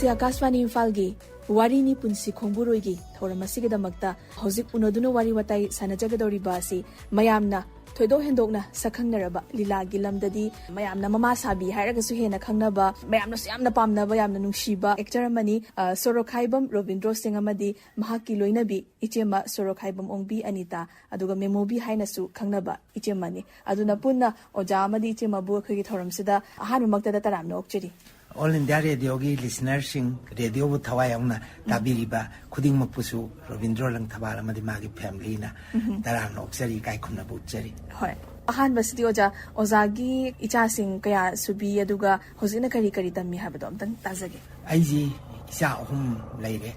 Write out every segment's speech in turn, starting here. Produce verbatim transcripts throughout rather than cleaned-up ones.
ꯑꯀꯥꯁꯕꯥꯅꯤ ꯏꯝꯐꯥꯜꯒꯤ ꯋꯥꯔꯤꯅꯤ ꯄꯨꯟꯁꯤ ꯈꯣꯡꯕꯨꯔꯣꯏꯒꯤ ꯊꯧꯔꯝ ꯑꯁꯤꯒꯤꯗꯃꯛꯇ ꯍꯧꯖꯤꯛ ꯎꯅꯗꯨꯅ ꯋꯥꯔꯤ ꯋꯥꯇꯥꯏ ꯁꯥꯟꯅꯖꯒꯗꯧꯔꯤꯕ ꯑꯁꯤ ꯃꯌꯥꯝꯅ ꯊꯣꯏꯗꯣꯛ ꯍꯦꯟꯗꯣꯛꯅ ꯁꯛꯈꯪꯅꯔꯕ ꯂꯤꯂꯥꯒꯤ ꯂꯝꯗꯗꯤ ꯃꯌꯥꯝꯅ ꯃꯃꯥ ꯁꯥꯕꯤ ꯍꯥꯏꯔꯒꯁꯨ ꯍꯦꯟꯅ ꯈꯪꯅꯕ, ꯃꯌꯥꯝꯅꯁꯨ ꯌꯥꯝꯅ ꯄꯥꯝꯅꯕ, ꯌꯥꯝꯅ ꯅꯨꯡꯁꯤꯕ ꯑꯦꯛꯇꯔ ꯑꯃꯅꯤ꯫ ꯑ, ꯁꯣꯔꯣꯈꯥꯏꯕꯝ ꯔꯣꯕꯤꯟꯗ꯭ꯔꯣ ꯁꯤꯡ ꯑꯃꯗꯤ ꯃꯍꯥꯛꯀꯤ ꯂꯣꯏꯅꯕꯤ ꯏꯆꯦꯃ ꯁꯣꯔꯣꯈꯥꯏꯕꯝ ꯑꯣꯡꯕꯤ ꯑꯅꯤꯇꯥ, ꯑꯗꯨꯒ ꯃꯦꯃꯣꯕꯤ ꯍꯥꯏꯅꯁꯨ ꯈꯪꯅꯕ ꯏꯆꯦꯃꯅꯤ꯫ ꯑꯗꯨꯅ ꯄꯨꯟꯅ ꯑꯣꯖꯥ ꯑꯃꯗꯤ ꯏꯆꯦꯃꯕꯨ ꯑꯩꯈꯣꯏꯒꯤ ꯊꯧꯔꯝꯁꯤꯗ ꯑꯍꯥꯟꯕꯃꯛꯇꯗ ꯇꯔꯥꯝꯅ ꯑꯣꯛꯆꯔꯤ꯫ ꯑꯣꯜ ꯏꯟꯗꯤꯌꯥ ꯔꯦꯗꯤꯑꯣꯒꯤ ꯂꯤꯁꯅꯔꯁꯤꯡ, ꯔꯦꯗꯤꯑꯣꯕꯨ ꯊꯋꯥꯏ ꯌꯥꯎꯅ ꯇꯥꯕꯤꯔꯤꯕ ꯈꯨꯗꯤꯡꯃꯛꯄꯨꯁꯨ ꯔꯣꯕꯤꯟꯗ꯭ꯔꯣ ꯂꯪꯊꯕꯥꯜ ꯑꯃꯗꯤ ꯃꯥꯒꯤ ꯐꯦꯃꯤꯂꯤꯅ ꯇꯔꯥꯝꯅ ꯑꯣꯛꯆꯔꯤ, ꯏꯀꯥꯏ ꯈꯨꯝꯅꯕ ꯎꯠꯆꯔꯤ꯫ ꯍꯣꯏ, ꯑꯍꯥꯟꯕꯁꯤꯗꯤ ꯑꯣꯖꯥ, ꯑꯣꯖꯥꯒꯤ ꯏꯆꯥꯁꯤꯡ ꯀꯌꯥ ꯁꯨꯕꯤ, ꯑꯗꯨꯒ ꯍꯧꯖꯤꯛꯅ ꯀꯔꯤ ꯀꯔꯤ ꯇꯝꯃꯤ ꯍꯥꯏꯕꯗꯣ ꯑꯝꯇꯪ ꯇꯥꯖꯒꯦ꯫ ꯑꯩꯁꯤ ꯏꯆꯥ ꯑꯍꯨꯝ ꯂꯩꯔꯦ꯫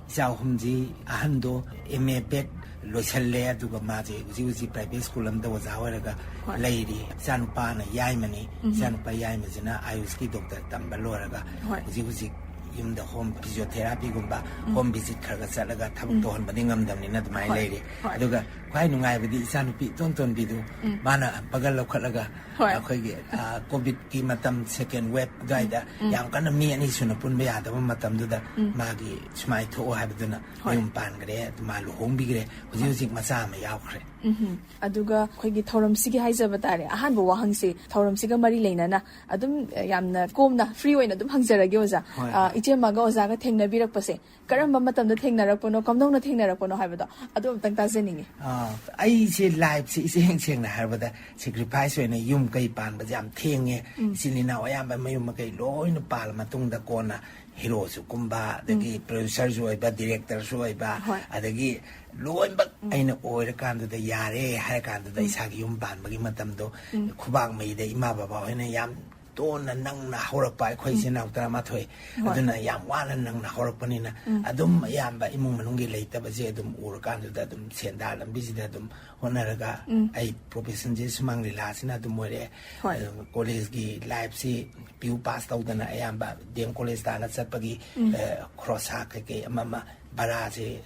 ꯏꯆꯥ ꯑꯍꯨꯝꯁꯤ ꯑꯍꯟꯗꯣ ꯑꯦꯝ ꯑꯦ ꯕꯦꯠ ꯂꯣꯏꯁꯜꯂꯦ, ꯑꯗꯨꯒ ꯃꯥꯁꯦ ꯍꯧꯖꯤꯛ ꯍꯧꯖꯤꯛ ꯄ꯭ꯔꯥꯏꯚꯦꯠ ꯁ꯭ꯀꯨꯜ ꯑꯃꯗ ꯑꯣꯖꯥ ꯑꯣꯏꯔꯒ ꯍꯣꯏ꯫ ꯂꯩꯔꯤ꯫ ꯏꯆꯥꯅꯨꯄꯥꯅ ꯌꯥꯏꯃꯅꯤ꯫ ꯏꯆꯥꯅꯨꯄꯥ ꯌꯥꯏꯃꯁꯤꯅ ꯑꯥꯌꯨꯁꯀꯤ ꯗꯣꯛꯇꯔ ꯇꯝꯕ ꯂꯣꯏꯔꯒ ꯍꯣꯏ꯫ ꯍꯧꯖꯤꯛ ꯍꯧꯖꯤꯛ ꯌꯨꯝꯗ ꯍꯣꯝ ꯐꯤꯖꯤꯌꯣꯊꯦꯔꯥꯄꯤꯒꯨꯝꯕ, ꯍꯣꯝ ꯚꯤꯖꯤꯠ ꯈꯔ ꯈꯔ ꯆꯠꯂꯒ ꯊꯕꯛ ꯇꯧꯍꯟꯕꯗꯤ ꯉꯝꯗꯕꯅꯤꯅ ꯑꯗꯨꯃꯥꯏꯅ ꯍꯣꯏ꯫ ꯂꯩꯔꯤ꯫ ꯍꯣꯏ꯫ ꯑꯗꯨꯒ ꯈ꯭ꯋꯥꯏ ꯅꯨꯡꯉꯥꯏꯕꯗꯤ ꯏꯆꯥꯅꯨꯄꯤ ꯏꯇꯣꯟ ꯇꯣꯟꯕꯤꯗꯨ ꯃꯥꯅ ꯕꯒꯜ ꯂꯧꯈꯠꯂꯒ ꯍꯣꯏ꯫ ꯑꯩꯈꯣꯏꯒꯤ, ꯑ, ꯀꯣꯚꯤꯗꯀꯤ ꯃꯇꯝ, ꯁꯦꯀꯦꯟ ꯋꯦꯕ ꯑꯗꯨꯋꯥꯏꯗ ꯌꯥꯝ ꯀꯟꯅ ꯃꯤ ꯑꯅꯤ ꯁꯨꯅ ꯄꯨꯟꯕ ꯌꯥꯗꯕ ꯃꯇꯝꯗꯨꯗ ꯃꯥꯒꯤ ꯁꯨꯃꯥꯏꯅ ꯊꯣꯛꯑꯣ ꯍꯥꯏꯕꯗꯨꯅ ꯍꯣꯏ꯫ ꯃꯌꯨꯝ ꯄꯥꯟꯈ꯭ꯔꯦ, ꯑꯗꯨ ꯃꯥ ꯂꯨꯍꯣꯡꯕꯤꯈ꯭ꯔꯦ꯫ ꯍꯧꯖꯤꯛ ꯍꯧꯖꯤꯛ ꯃꯆꯥ ꯑꯃ ꯌꯥꯎꯈ꯭ꯔꯦ꯫ ꯎꯝ꯫ ꯑꯗꯨꯒ ꯑꯩꯈꯣꯏꯒꯤ ꯊꯧꯔꯝꯁꯤꯒꯤ ꯍꯥꯏꯖꯕ ꯇꯥꯔꯦ, ꯑꯍꯥꯟꯕ ꯋꯥꯍꯪꯁꯤ ꯊꯧꯔꯝꯁꯤꯒ ꯃꯔꯤ ꯂꯩꯅꯅ ꯑꯗꯨꯝ, ꯑ, ꯌꯥꯝꯅ ꯀꯣꯝꯅ ꯐ꯭ꯔꯤ ꯑꯣꯏꯅ ꯑꯗꯨꯝ ꯍꯪꯖꯔꯒꯦ ꯑꯣꯖꯥ꯫ ꯍꯣꯏ, ꯑ, ꯍꯣꯏ꯫ ꯏꯆꯦꯃꯒ ꯑꯣꯖꯥꯒ ꯊꯦꯡꯅꯕꯤꯔꯛꯄꯁꯦ ꯀꯔꯝꯕ ꯃꯇꯝꯗ ꯊꯦꯡꯅꯔꯛꯄꯅꯣ, ꯀꯝꯗꯧꯅ ꯊꯦꯡꯅꯔꯛꯄꯅꯣ ꯍꯥꯏꯕꯗꯣ ꯑꯗꯨ ꯑꯝꯇꯪ ꯇꯥꯖꯅꯤꯡꯉꯤ꯫ ꯑ, ꯑꯩꯁꯦ ꯂꯥꯏꯐꯁꯦ ꯏꯁꯦꯡ ꯁꯦꯡꯅ ꯍꯥꯏꯔꯕꯗ ꯁꯦꯀ꯭ꯔꯤꯐꯥꯏꯁ ꯑꯣꯏꯅ ꯌꯨꯝ ꯀꯩ ꯄꯥꯟꯕꯁꯦ ꯌꯥꯝ ꯊꯦꯡꯉꯦ꯫ ꯏꯆꯤꯟ ꯏꯅꯥꯎ ꯑꯌꯥꯝꯕ ꯃꯌꯨꯝ ꯃꯀꯩ ꯂꯣꯏꯅ ꯄꯥꯜꯂ ꯃꯇꯨꯡꯗ ꯀꯣꯟꯅ ꯍꯤꯔꯣꯁꯨ ꯀꯨꯝꯕ, ꯑꯗꯒꯤ ꯄ꯭ꯔꯣꯗ꯭ꯌꯨꯁꯔꯁꯨ ꯑꯣꯏꯕ, ꯗꯤꯔꯦꯛꯇꯔꯁꯨ ꯑꯣꯏꯕ, ꯍꯣꯏ꯫ ꯑꯗꯒꯤ ꯂꯣꯏꯅꯃꯛ ꯑꯩꯅ ꯑꯣꯏꯔꯀꯥꯟꯗꯨꯗ ꯌꯥꯔꯦ ꯍꯥꯏꯔ ꯀꯥꯟꯗꯨꯗ ꯏꯁꯥꯒꯤ ꯌꯨꯝ ꯄꯥꯟꯕꯒꯤ ꯃꯇꯝꯗꯣ ꯈꯨꯕꯥꯛ ꯃꯩꯗ ꯏꯃꯥ ꯕꯕꯥ ꯍꯣꯏꯅ ꯌꯥꯝ ꯇꯣꯟꯅ ꯅꯪꯅ ꯍꯧꯔꯛꯄ, ꯑꯩꯈꯣꯏ ꯏꯆꯤꯟ ꯏꯅꯥꯎ ꯇꯔꯥꯃꯥꯊꯣꯏ꯫ ꯍꯣꯏ꯫ ꯑꯗꯨꯅ ꯌꯥꯝ ꯋꯥꯅ ꯅꯪꯅ ꯍꯧꯔꯛꯄꯅꯤꯅ ꯑꯗꯨꯝ ꯑꯌꯥꯝꯕ ꯏꯃꯨꯡ ꯃꯅꯨꯡꯒꯤ ꯂꯩꯇꯕꯁꯦ ꯑꯗꯨꯝ ꯎꯔꯀꯥꯟꯗꯨꯗ ꯑꯗꯨꯝ ꯁꯦꯟꯗꯥ ꯂꯝꯕꯤꯁꯤꯗ ꯑꯗꯨꯝ ꯍꯣꯠꯅꯔꯒ ꯑꯩ ꯄ꯭ꯔꯣꯐꯦꯁꯟꯁꯦ ꯁꯨꯃꯥꯡ ꯂꯤꯂꯥꯁꯤꯅ ꯑꯗꯨꯝ ꯑꯣꯏꯔꯛꯑꯦ꯫ ꯍꯣꯏ꯫ ꯑꯗꯨꯒ ꯀꯣꯂꯦꯖꯀꯤ ꯂꯥꯏꯐꯁꯤ ꯄꯤ ꯌꯨ ꯄꯥꯁ ꯇꯧꯗꯅ ꯑꯌꯥꯝꯕ ꯗꯤ ꯑꯦꯝ ꯀꯣꯂꯦꯖ ꯇꯥꯅ ꯆꯠꯄꯒꯤ, ꯑ, ꯈꯣꯔꯁꯥ ꯀꯩꯀꯩ ꯑꯃ ꯑꯃ ꯚꯔꯥꯁꯦ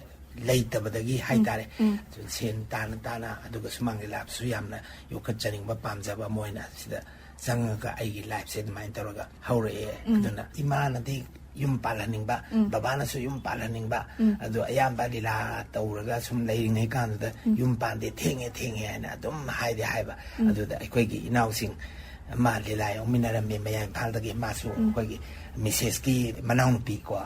ꯂꯩꯇꯕꯗꯒꯤ ꯍꯥꯏꯇꯥꯔꯦ꯫ ꯑꯗꯨ ꯁꯦꯟ ꯇꯥꯅ ꯇꯥꯅ, ꯑꯗꯨꯒ ꯁꯨꯃꯥꯡ ꯂꯤꯂꯥꯁꯨ ꯌꯥꯝꯅ ꯌꯣꯛꯈꯠꯆꯅꯤꯡꯕ ꯄꯥꯝꯖꯕ ꯑꯃ ꯑꯣꯏꯅ ꯁꯤꯗ ꯆꯪꯉꯒ ꯑꯩꯒꯤ ꯂꯥꯏꯐꯁꯦ ꯑꯗꯨꯃꯥꯏꯅ ꯇꯧꯔꯒ ꯍꯧꯔꯛꯑꯦ꯫ ꯑꯗꯨꯅ ꯏꯃꯥꯅꯗꯤ ꯌꯨꯝ ꯄꯥꯜꯍꯟꯅꯤꯡꯕ, ꯕꯕꯥꯅꯁꯨ ꯌꯨꯝ ꯄꯥꯜꯍꯟꯅꯤꯡꯕ, ꯑꯗꯣ ꯑꯌꯥꯝꯕ ꯂꯤꯂꯥ ꯇꯧꯔꯒ ꯁꯨꯝ ꯂꯩꯔꯤꯉꯩ ꯀꯥꯟꯗꯨꯗ ꯌꯨꯝ ꯄꯥꯟꯗꯦ, ꯊꯦꯡꯉꯦ ꯊꯦꯡꯉꯦ ꯍꯥꯏꯅ ꯑꯗꯨꯝ ꯍꯥꯏꯗꯤ ꯍꯥꯏꯕ꯫ ꯑꯗꯨꯗ ꯑꯩꯈꯣꯏꯒꯤ ꯏꯅꯥꯎꯁꯤꯡ, ꯃꯥ ꯂꯤꯂꯥ ꯌꯥꯎꯃꯤꯟꯅꯔꯝꯃꯤ ꯃꯌꯥꯏ ꯏꯝꯐꯥꯜꯗꯒꯤ, ꯃꯥꯁꯨ ꯑꯩꯈꯣꯏꯒꯤ ꯃꯤꯁꯦꯁꯀꯤ ꯃꯅꯥꯎꯅꯨꯄꯤ ꯀꯣ,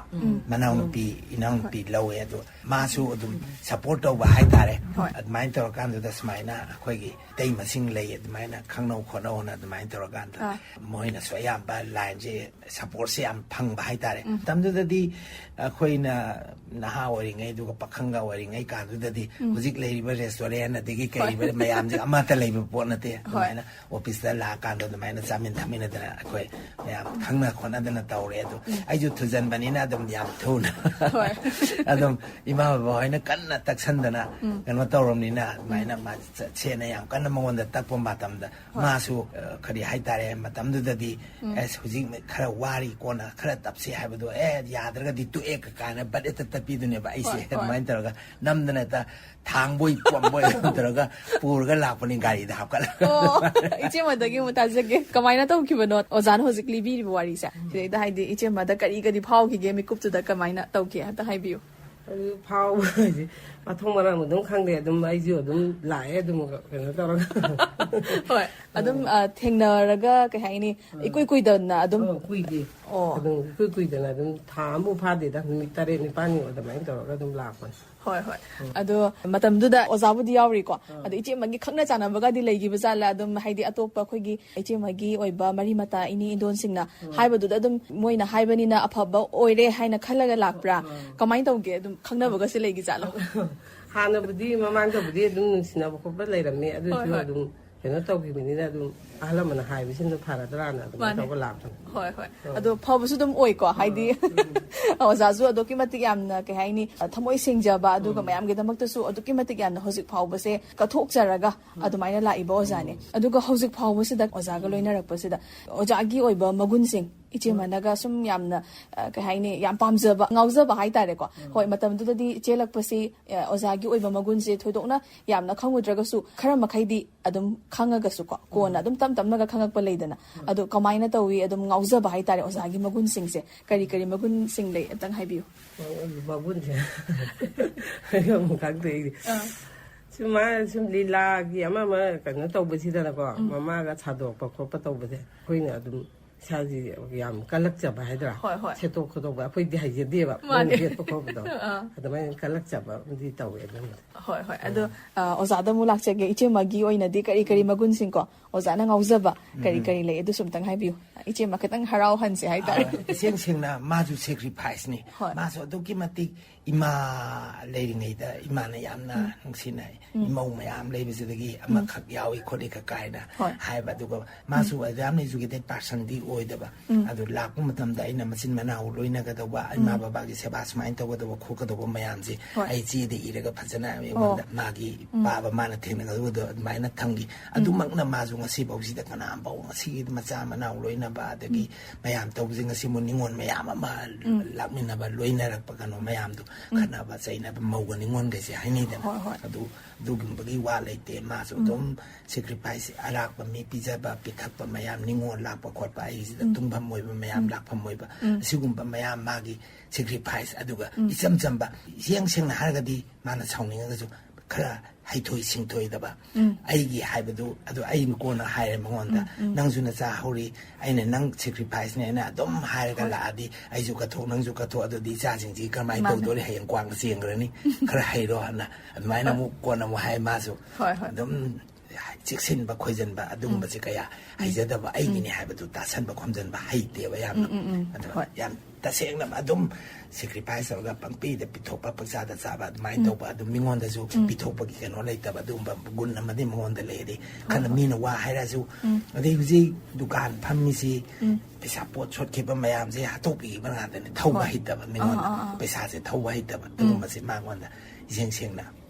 ꯃꯅꯥꯎꯅꯨꯄꯤ, ꯏꯅꯥꯎꯅꯨꯄꯤ ꯂꯧꯋꯦ꯫ ꯑꯗꯣ ꯃꯥꯁꯨ ꯑꯗꯨꯝ ꯁꯞꯄꯣꯔꯠ ꯇꯧꯕ ꯍꯥꯏꯇꯥꯔꯦ꯫ ꯍꯣꯏ꯫ ꯑꯗꯨꯃꯥꯏꯅ ꯇꯧꯔꯀꯥꯟꯗꯨꯗ ꯁꯨꯃꯥꯏꯅ ꯑꯩꯈꯣꯏꯒꯤ ꯏꯇꯩꯃꯁꯤꯡ ꯂꯩ, ꯑꯗꯨꯃꯥꯏꯅ ꯈꯪꯅꯧ ꯈꯣꯠꯅꯧꯅ ꯑꯗꯨꯃꯥꯏꯅ ꯇꯧꯔꯀꯥꯟꯗ ꯑꯥ꯫ ꯃꯣꯏꯅꯁꯨ ꯑꯌꯥꯝꯕ ꯂꯥꯏꯟꯁꯦ, ꯁꯞꯄꯣꯔꯠꯁꯦ ꯌꯥꯝ ꯐꯪꯕ ꯍꯥꯏꯇꯥꯔꯦ꯫ ꯃꯇꯝꯗꯨꯗꯗꯤ ꯑꯩꯈꯣꯏꯅ ꯅꯍꯥ ꯑꯣꯏꯔꯤꯉꯩ, ꯑꯗꯨꯒ ꯄꯥꯈꯪꯒ ꯑꯣꯏꯔꯤꯉꯩ ꯀꯥꯟꯗꯨꯗꯗꯤ ꯍꯧꯖꯤꯛ ꯂꯩꯔꯤꯕ ꯔꯦꯁꯇꯨꯔꯦꯟ ꯑꯗꯒꯤ ꯀꯩꯔꯤꯕ ꯃꯌꯥꯝꯁꯦ ꯑꯃꯠꯇ ꯂꯩꯕ ꯄꯣꯠ ꯅꯠꯇꯦ꯫ ꯑꯗꯨꯃꯥꯏꯅ ꯑꯣꯐꯤꯁꯇ ꯂꯥꯛꯑꯀꯥꯟꯗ ꯑꯗꯨꯃꯥꯏꯅ ꯆꯥꯃꯤꯟ ꯊꯛꯃꯤꯟꯅꯗꯅ ꯑꯩꯈꯣꯏ ꯃꯌꯥꯝ ꯈꯪꯅ ꯈꯣꯠꯅꯗꯅ ꯇꯧꯔꯦ꯫ ꯑꯗꯣ ꯑꯩꯁꯨ ꯊꯨꯖꯟꯕꯅꯤꯅ ꯑꯗꯨꯝ ꯌꯥꯝ ꯊꯨꯅ ꯍꯣꯏ꯫ ꯑꯗꯨꯝ ꯏꯃꯥ ꯕꯕꯥ ꯍꯣꯏꯅ ꯀꯟꯅ ꯇꯛꯁꯟꯗꯅ ꯀꯩꯅꯣ ꯇꯧꯔꯕꯅꯤꯅ, ꯑꯗꯨꯃꯥꯏꯅ ꯃꯥ ꯆꯠꯁꯦꯅ ꯌꯥꯝ ꯀꯟꯅ ꯃꯉꯣꯟꯗ ꯇꯛꯄ ꯃꯇꯝꯗ, ꯃꯥꯁꯨ ꯑ, ꯀꯔꯤ ꯍꯥꯏꯇꯥꯔꯦ, ꯃꯇꯝꯗꯨꯗꯗꯤ ꯑꯁ, ꯍꯧꯖꯤꯛ ꯈꯔ ꯋꯥꯔꯤ, ꯀꯣꯟꯅ ꯈꯔ ꯇꯞꯁꯦ ꯍꯥꯏꯕꯗꯣ, ꯑꯦ, ꯌꯥꯗ꯭ꯔꯒꯗꯤ ꯇꯣꯛꯑꯦ ꯀꯥꯏꯅ ꯕꯠ ꯍꯦꯛꯇ ꯇꯠꯄꯤꯗꯨꯅꯦꯕ ꯑꯩꯁꯦ꯫ ꯍꯣꯏ, ꯍꯣꯏ꯫ ꯑꯗꯨꯃꯥꯏꯅ ꯇꯧꯔꯒ ꯅꯝꯗꯅ ꯍꯦꯛꯇ ꯊꯥꯡꯕꯣꯏ ꯄꯣꯝꯕꯣꯏ ꯇꯧꯔꯒ ꯄꯨꯔꯒ ꯂꯥꯛꯄꯅꯤ ꯒꯥꯔꯤꯗ ꯍꯥꯞꯀꯠꯂꯒ꯫ ꯑꯣ, ꯏꯆꯦꯃꯗꯒꯤ ꯑꯃꯨꯛ ꯇꯥꯖꯒꯦ, ꯀꯃꯥꯏꯅ ꯇꯧꯈꯤꯕꯅꯣ ꯑꯣꯖꯥꯅ ꯍꯧꯖꯤꯛ ꯂꯤꯕꯤꯔꯤꯕ ꯋꯥꯔꯤꯁꯦ? ꯁꯤꯗꯩꯗ ꯍꯥꯏꯗꯤ ꯏꯆꯦꯃꯗ ꯀꯔꯤ ꯀꯔꯤ ꯐꯥꯎꯈꯤꯒꯦ, ꯃꯤꯀꯨꯞꯇꯨꯗ ꯀꯃꯥꯏꯅ ꯇꯧꯈꯤ ꯑꯝꯇ ꯍꯥꯏꯕꯤꯌꯨ꯫ ꯑꯗꯨ ꯐꯥꯎꯕ ꯍꯥꯏꯁꯦ ꯃꯊꯣꯡ ꯃꯔꯝ ꯑꯗꯨꯝ ꯈꯪꯗꯦ, ꯑꯗꯨꯝ ꯑꯩꯁꯨ ꯑꯗꯨꯝ ꯂꯥꯛꯑꯦ ꯑꯗꯨꯝ ꯀꯩꯅꯣ ꯇꯧꯔꯒ꯫ ꯍꯣꯏ, ꯑꯗꯨꯝ ꯑ, ꯊꯦꯡꯅꯔꯒ ꯀꯩ ꯍꯥꯏꯅꯤ, ꯏꯀꯨꯏ ꯀꯨꯏꯗꯅ ꯑꯗꯨꯝ꯫ ꯑꯣ, ꯀꯨꯏꯗꯦ꯫ ꯑꯣ꯫ ꯑꯗꯨꯝ ꯏꯀꯨꯏ ꯀꯨꯏꯗꯅ ꯑꯗꯨꯝ ꯊꯥ ꯑꯃꯕꯨ ꯐꯥꯗꯦꯗ, ꯅꯨꯃꯤꯠ ꯇꯔꯦꯠ ꯅꯤꯄꯥꯜꯅꯤ ꯑꯗꯨꯃꯥꯏꯅ ꯇꯧꯔꯒ ꯑꯗꯨꯝ ꯂꯥꯛꯄꯅꯦ꯫ ꯍꯣꯏ, ꯍꯣꯏ꯫ ꯑꯗꯣ ꯃꯇꯝꯗꯨꯗ ꯑꯣꯖꯥꯕꯨꯗꯤ ꯌꯥꯎꯔꯤꯀꯣ꯫ ꯑꯗꯣ ꯏꯆꯦꯃꯒꯤ ꯈꯪꯅ ꯆꯥꯟꯅꯕꯒꯗꯤ ꯂꯩꯈꯤꯕ ꯖꯥꯠꯂ? ꯑꯗꯨꯝ ꯍꯥꯏꯗꯤ ꯑꯇꯣꯞꯄ ꯑꯩꯈꯣꯏꯒꯤ ꯏꯆꯦꯃꯒꯤ ꯑꯣꯏꯕ ꯃꯔꯤ ꯃꯇꯥ, ꯏꯅꯦ ꯏꯟꯗꯣꯟꯁꯤꯡꯅ ꯍꯥꯏꯕꯗꯨꯗ ꯑꯗꯨꯝ ꯃꯣꯏꯅ ꯍꯥꯏꯕꯅꯤꯅ ꯑꯐꯕ ꯑꯣꯏꯔꯦ ꯍꯥꯏꯅ ꯈꯜꯂꯒ ꯂꯥꯛꯄ꯭ꯔꯥ? ꯀꯃꯥꯏꯅ ꯇꯧꯒꯦ? ꯑꯗꯨꯝ ꯈꯪꯅꯕꯒꯁꯦ ꯂꯩꯈꯤ ꯖꯥꯠꯂꯣ? ꯍꯥꯟꯅꯕꯨꯗꯤ, ꯃꯃꯥꯡꯗꯕꯨꯗꯤ ꯑꯗꯨꯝ ꯅꯨꯡꯁꯤꯅꯕ ꯈꯣꯠꯄ ꯂꯩꯔꯝꯃꯤ, ꯑꯗꯨꯁꯨ ꯍꯣꯏ, ꯍꯣꯏ꯫ ꯑꯗꯨꯝ ꯀꯩꯅꯣ ꯇꯧꯈꯤꯕꯅꯤꯅ ꯑꯗꯨꯝ ꯑꯍꯜ ꯂꯃꯟꯅ ꯍꯥꯏꯕꯁꯤꯡꯗꯣ ꯐꯔꯗ꯭ꯔꯥꯅ ꯑꯗꯨꯃꯥꯏꯅ ꯃꯥꯅꯦ꯫ ꯇꯧꯕ ꯂꯥꯛꯄꯅꯦ꯫ ꯍꯣꯏ, ꯍꯣꯏ꯫ ꯑꯗꯣ ꯐꯕꯁꯨ ꯑꯗꯨꯝ ꯑꯣꯏꯀꯣ, ꯍꯥꯏꯗꯤ ꯑꯣꯖꯥꯁꯨ ꯑꯗꯨꯛꯀꯤ ꯃꯇꯤꯛ ꯌꯥꯝꯅ, ꯀꯩ ꯍꯥꯏꯅꯤ, ꯊꯃꯣꯏ ꯁꯦꯡꯖꯕ, ꯑꯗꯨꯒ ꯃꯌꯥꯝꯒꯤꯗꯃꯛꯇꯁꯨ ꯑꯗꯨꯛꯀꯤ ꯃꯇꯤꯛ ꯌꯥꯝꯅ ꯍꯧꯖꯤꯛ ꯐꯥꯎꯕꯁꯦ ꯀꯠꯊꯣꯛꯆꯔꯒ ꯑꯗꯨꯃꯥꯏꯅ ꯂꯥꯛꯏꯕ ꯑꯣꯖꯥꯅꯦ꯫ ꯑꯗꯨꯒ ꯍꯧꯖꯤꯛ ꯐꯥꯎꯕꯁꯤꯗ ꯑꯣꯖꯥꯒ ꯂꯣꯏꯅꯔꯛꯄꯁꯤꯗ ꯑꯣꯖꯥꯒꯤ ꯑꯣꯏꯕ ꯃꯒꯨꯟꯁꯤꯡ, ꯏꯆꯦꯃꯅꯒ ꯁꯨꯝ ꯌꯥꯝꯅ, ꯑ, ꯀꯩ ꯍꯥꯏꯅꯤ, ꯌꯥꯝ ꯄꯥꯝꯖꯕ, ꯉꯥꯎꯖꯕ ꯍꯥꯏꯇꯥꯔꯦꯀꯣ꯫ ꯍꯣꯏ, ꯃꯇꯝꯗꯨꯗꯗꯤ ꯆꯦꯜꯂꯛꯄꯁꯤ, ꯑ, ꯑꯣꯖꯥꯒꯤ ꯑꯣꯏꯕ ꯃꯒꯨꯟꯁꯦ ꯊꯣꯏꯗꯣꯛꯅ ꯌꯥꯝꯅ ꯈꯪꯉꯨꯗ꯭ꯔꯒꯁꯨ, ꯈꯔ ꯃꯈꯩꯗꯤ ꯑꯗꯨꯝ ꯈꯪꯉꯒꯁꯨꯀꯣ, ꯀꯣꯟꯅ ꯑꯗꯨꯝ ꯇꯞ ꯇꯞꯅꯒ ꯈꯪꯉꯛꯄ ꯂꯩꯗꯅ꯫ ꯑꯗꯣ ꯀꯃꯥꯏꯅ ꯇꯧꯏ, ꯑꯗꯨꯝ ꯉꯥꯎꯖꯕ ꯍꯥꯏꯇꯥꯔꯦ ꯑꯣꯖꯥꯒꯤ ꯃꯒꯨꯟꯁꯤꯡꯁꯦ? ꯀꯔꯤ ꯀꯔꯤ ꯃꯒꯨꯟꯁꯤꯡ ꯂꯩ, ꯑꯝꯇꯪ ꯍꯥꯏꯕꯤꯌꯨ꯫ ꯃꯒꯨꯟꯁꯦ ꯑꯩ ꯑꯃꯨꯛ ꯈꯪꯗꯦ ꯑꯩꯗꯤ꯫ ꯑꯥ꯫ ꯁꯨꯝ ꯃꯥ ꯁꯨꯝ ꯂꯤꯂꯥꯒꯤ ꯑꯃ ꯑꯃ ꯀꯩꯅꯣ ꯇꯧꯕꯁꯤꯗꯅꯀꯣ, ꯃꯃꯥꯒ ꯁꯥꯗꯣꯛꯄ ꯈꯣꯠꯄ ꯇꯧꯕꯁꯦ ꯑꯩꯈꯣꯏꯅ ꯑꯗꯨꯝ ꯏꯁꯥꯁꯤ ꯌꯥꯝ ꯀꯜꯂꯛꯆꯕ ꯍꯥꯏꯗ꯭ꯔꯥ? ꯍꯣꯏ, ꯍꯣꯏ꯫ ꯁꯦꯠꯇꯣꯛ ꯈꯣꯠꯇꯣꯛꯄ ꯑꯩꯈꯣꯏꯗꯤ ꯍꯩꯖꯗꯦꯕ꯫ ꯃꯥꯅꯦ꯫ ꯃꯣꯏꯅ ꯌꯦꯠꯄ ꯈꯣꯠꯄꯗꯣ꯫ ꯑꯥ꯫ ꯑꯗꯨꯃꯥꯏꯅ ꯀꯜꯂꯛꯆꯕ ꯑꯃꯗꯤ ꯇꯧꯋꯦ ꯑꯗꯨꯝ꯫ ꯍꯣꯏ, ꯍꯣꯏ꯫ ꯑꯗꯣ, ꯑ, ꯑꯣꯖꯥꯗ ꯑꯃꯨꯛ ꯂꯥꯛꯆꯒꯦ꯫ ꯏꯆꯦꯃꯒꯤ ꯑꯣꯏꯅꯗꯤ ꯀꯔꯤ ꯀꯔꯤ ꯃꯒꯨꯟꯁꯤꯡꯀꯣ, ꯑꯣꯖꯥꯅ ꯉꯥꯎꯖꯕ ꯀꯔꯤ ꯀꯔꯤ ꯂꯩ, ꯑꯗꯨꯁꯨ ꯑꯝꯇꯪ ꯍꯥꯏꯕꯤꯌꯨ꯫ ꯏꯆꯦꯃ ꯈꯤꯇꯪ ꯍꯔꯥꯎꯍꯟꯁꯦ ꯍꯥꯏꯇꯥꯔꯦ꯫ ꯑ, ꯏꯁꯦꯡ ꯁꯦꯡꯅ ꯃꯥꯁꯨ sacrificeꯅꯤ꯫ ꯍꯣꯏ꯫ ꯃꯥꯁꯨ ꯑꯗꯨꯛꯀꯤ ꯃꯇꯤꯛ ꯏꯃꯥ ꯂꯩꯔꯤꯉꯩꯗ ꯏꯃꯥꯅ ꯌꯥꯝꯅ ꯅꯨꯡꯁꯤꯅ ꯏꯃꯧ ꯃꯌꯥꯝ ꯂꯩꯕꯁꯤꯗꯒꯤ ꯑꯃꯈꯛ ꯌꯥꯎꯏ ꯈꯣꯠꯂꯤ ꯀ ꯀꯥꯏꯅ ꯍꯣꯏ꯫ ꯍꯥꯏꯕ꯫ ꯑꯗꯨꯒ ꯃꯥꯁꯨ ꯌꯥꯝꯅ educated personꯗꯤ ꯑꯣꯏꯗꯕ꯫ ꯑꯗꯨ ꯂꯥꯛꯄ ꯃꯇꯝꯗ ꯑꯩꯅ ꯃꯆꯤꯟ ꯃꯅꯥꯎ ꯂꯣꯏꯅꯒꯗꯧꯕ, ꯏꯃꯥ ꯕꯕꯥꯒꯤ ꯁꯦꯕꯥ ꯁꯨꯃꯥꯏꯅ ꯇꯧꯒꯗꯧꯕ ꯈꯣꯠꯀꯗꯧꯕ ꯃꯌꯥꯝꯁꯦ ꯍꯣꯏ꯫ ꯑꯩ ꯆꯦꯗ ꯏꯔꯒ ꯐꯖꯅ ꯑꯩꯉꯣꯟꯗ ꯃꯥꯒꯤ ꯄꯥꯕ ꯃꯥꯅ ꯊꯦꯡꯅꯒꯗꯧꯕꯗꯣ ꯑꯗꯨꯃꯥꯏꯅ ꯊꯝꯈꯤ꯫ ꯑꯗꯨꯃꯛꯅ ꯃꯥꯁꯨ ꯉꯁꯤ ꯐꯥꯎꯁꯤꯗ ꯀꯅꯥꯝꯐꯥꯎ ꯉꯁꯤꯒꯤ ꯃꯆꯥ ꯃꯅꯥꯎ ꯂꯣꯏꯅꯕ ꯑꯗꯒꯤ ꯃꯌꯥꯝ ꯇꯧꯕꯁꯦ ꯉꯁꯤ ꯃꯨ ꯅꯤꯉꯣꯜ ꯃꯌꯥꯝ ꯑꯃ ꯂꯥꯛꯃꯤꯟꯅꯕ, ꯂꯣꯏꯅꯔꯛꯄ ꯀꯩꯅꯣ ꯃꯌꯥꯝꯗꯣ ꯈꯠꯅꯕ ꯆꯩꯅꯕ ꯃꯧꯒ ꯅꯤꯉꯣꯜꯒꯩꯁꯦ ꯍꯥꯏꯅꯩꯗꯅ꯫ ꯍꯣꯏ, ꯍꯣꯏ꯫ ꯑꯗꯨ ꯑꯗꯨꯒꯨꯝꯕꯒꯤ ꯋꯥ ꯂꯩꯇꯦ꯫ ꯃꯥꯁꯨ ꯑꯗꯨꯝ sacrifice ꯑꯔꯥꯛꯄ ꯃꯤ ꯄꯤꯖꯕ, ꯄꯤꯊꯛꯄ ꯃꯌꯥꯝ, ꯅꯤꯉꯣꯜ ꯂꯥꯛꯄ ꯈꯣꯠꯄ ꯑꯩꯁꯤꯗ ꯇꯨꯝꯐꯝ ꯑꯣꯏꯕ ꯃꯌꯥꯝ, ꯂꯥꯛꯐꯝ ꯑꯣꯏꯕ, ꯑꯁꯤꯒꯨꯝꯕ ꯃꯌꯥꯝ ꯃꯥꯒꯤ sacrifice꯫ ꯑꯗꯨꯒ ꯏꯆꯝ ꯆꯝꯕ, ꯏꯁꯦꯡ ꯁꯦꯡꯅ ꯍꯥꯏꯔꯒꯗꯤ ꯃꯥꯅ ꯁꯥꯎꯅꯤꯡꯉꯒꯁꯨ ꯈꯔ ꯍꯩꯊꯣꯏ ꯁꯤꯡꯊꯣꯏꯗꯕ, ꯑꯩꯒꯤ ꯍꯥꯏꯕꯗꯨ ꯑꯗꯨ ꯑꯩꯅ ꯀꯣꯟꯅ ꯍꯥꯏꯔꯦ ꯃꯉꯣꯟꯗ, "ꯅꯪꯁꯨ ꯅꯆꯥ ꯍꯧꯔꯤ, ꯑꯩꯅ ꯅꯪ sacrificeꯅꯦꯅ ꯑꯗꯨꯝ ꯍꯥꯏꯔꯒ ꯍꯣꯏ꯫ ꯂꯥꯛꯑꯗꯤ ꯑꯩꯁꯨ ꯀꯠꯊꯣꯛ ꯅꯪꯁꯨ ꯀꯠꯊꯣꯛ, ꯑꯗꯨꯗꯤ ꯏꯆꯥꯁꯤꯡꯁꯤ ꯀꯔꯝꯍꯥꯏꯅ ꯃꯥꯅꯦ꯫ ꯇꯧꯗꯣꯔꯤ? ꯍꯌꯦꯡ ꯀ꯭ꯋꯥꯡꯅ ꯆꯦꯟꯈ꯭ꯔꯅꯤ, ꯈꯔ ꯍꯩꯔꯣ" ꯍꯥꯏꯅ ꯑꯗꯨꯃꯥꯏꯅ ꯍꯣꯏ꯫ ꯑꯃꯨꯛ ꯀꯣꯟꯅ ꯑꯃꯨꯛ ꯍꯥꯏ ꯃꯥꯁꯨ꯫ ꯍꯣꯏ, ꯍꯣꯏ꯫ ꯑꯗꯨꯝ ꯆꯦꯛꯁꯤꯟꯕ ꯈꯣꯏꯖꯟꯕ ꯑꯗꯨꯒꯨꯝꯕꯁꯦ ꯀꯌꯥ ꯍꯩꯖꯗꯕ, ꯑꯩꯒꯤꯅꯤ ꯍꯥꯏꯕꯗꯨ ꯇꯥꯁꯟꯕ ꯈꯣꯝꯖꯟꯕ ꯍꯩꯇꯦꯕ ꯌꯥꯝꯅ꯫ ꯎꯝ, ꯎꯝ, ꯎꯝ꯫ ꯑꯗꯨꯒ ꯍꯣꯏ꯫ ꯌꯥꯝ ꯇꯁꯦꯡꯅ ꯑꯗꯨꯝ sacrifice ꯇꯧꯔꯒ ꯄꯪꯄꯤꯗ ꯄꯤꯊꯣꯛꯄ, ꯄꯪꯆꯥꯗ ꯆꯥꯕ ꯑꯗꯨꯃꯥꯏꯅ ꯎꯝ꯫ ꯇꯧꯕ, ꯑꯗꯨꯝ ꯃꯤꯉꯣꯟꯗꯁꯨ ꯎꯝ꯫ ꯄꯤꯊꯣꯛꯄꯒꯤ ꯀꯩꯅꯣ ꯂꯩꯇꯕ, ꯑꯗꯨꯒꯨꯝꯕ ꯒꯨꯟ ꯑꯃꯗꯤ ꯃꯉꯣꯟꯗ ꯂꯩ꯫ ꯑꯗꯩ ꯍꯣꯏ, ꯈꯔ ꯍꯣꯏ꯫ ꯃꯤꯅ ꯋꯥ ꯍꯥꯏꯔꯁꯨ, ꯎꯝ꯫ ꯑꯗꯩ ꯍꯧꯖꯤꯛ ꯗꯨꯀꯥꯟ ꯐꯝꯃꯤꯁꯤ ꯎꯝ꯫ ꯄꯩꯁꯥ ꯄꯣꯠ ꯁꯣꯠꯈꯤꯕ ꯃꯌꯥꯝꯁꯦ ꯍꯥꯠꯇꯣꯛꯄꯤꯈꯤꯕ ꯉꯥꯛꯇꯅꯤ꯫ ꯊꯧꯕ ꯍꯣꯏ꯫ ꯍꯩꯇꯕ ꯃꯤꯉꯣꯟꯗ꯫ ꯑꯥ, ꯑꯥ, ꯑꯥ꯫ ꯄꯩꯁꯥꯁꯦ ꯊꯧꯕ ꯍꯩꯇꯕ꯫ ꯎꯝ꯫ ꯑꯗꯨꯒꯨꯝꯕꯁꯦ ꯃꯉꯣꯟꯗ ꯏꯁꯦꯡ ꯁꯦꯡꯅ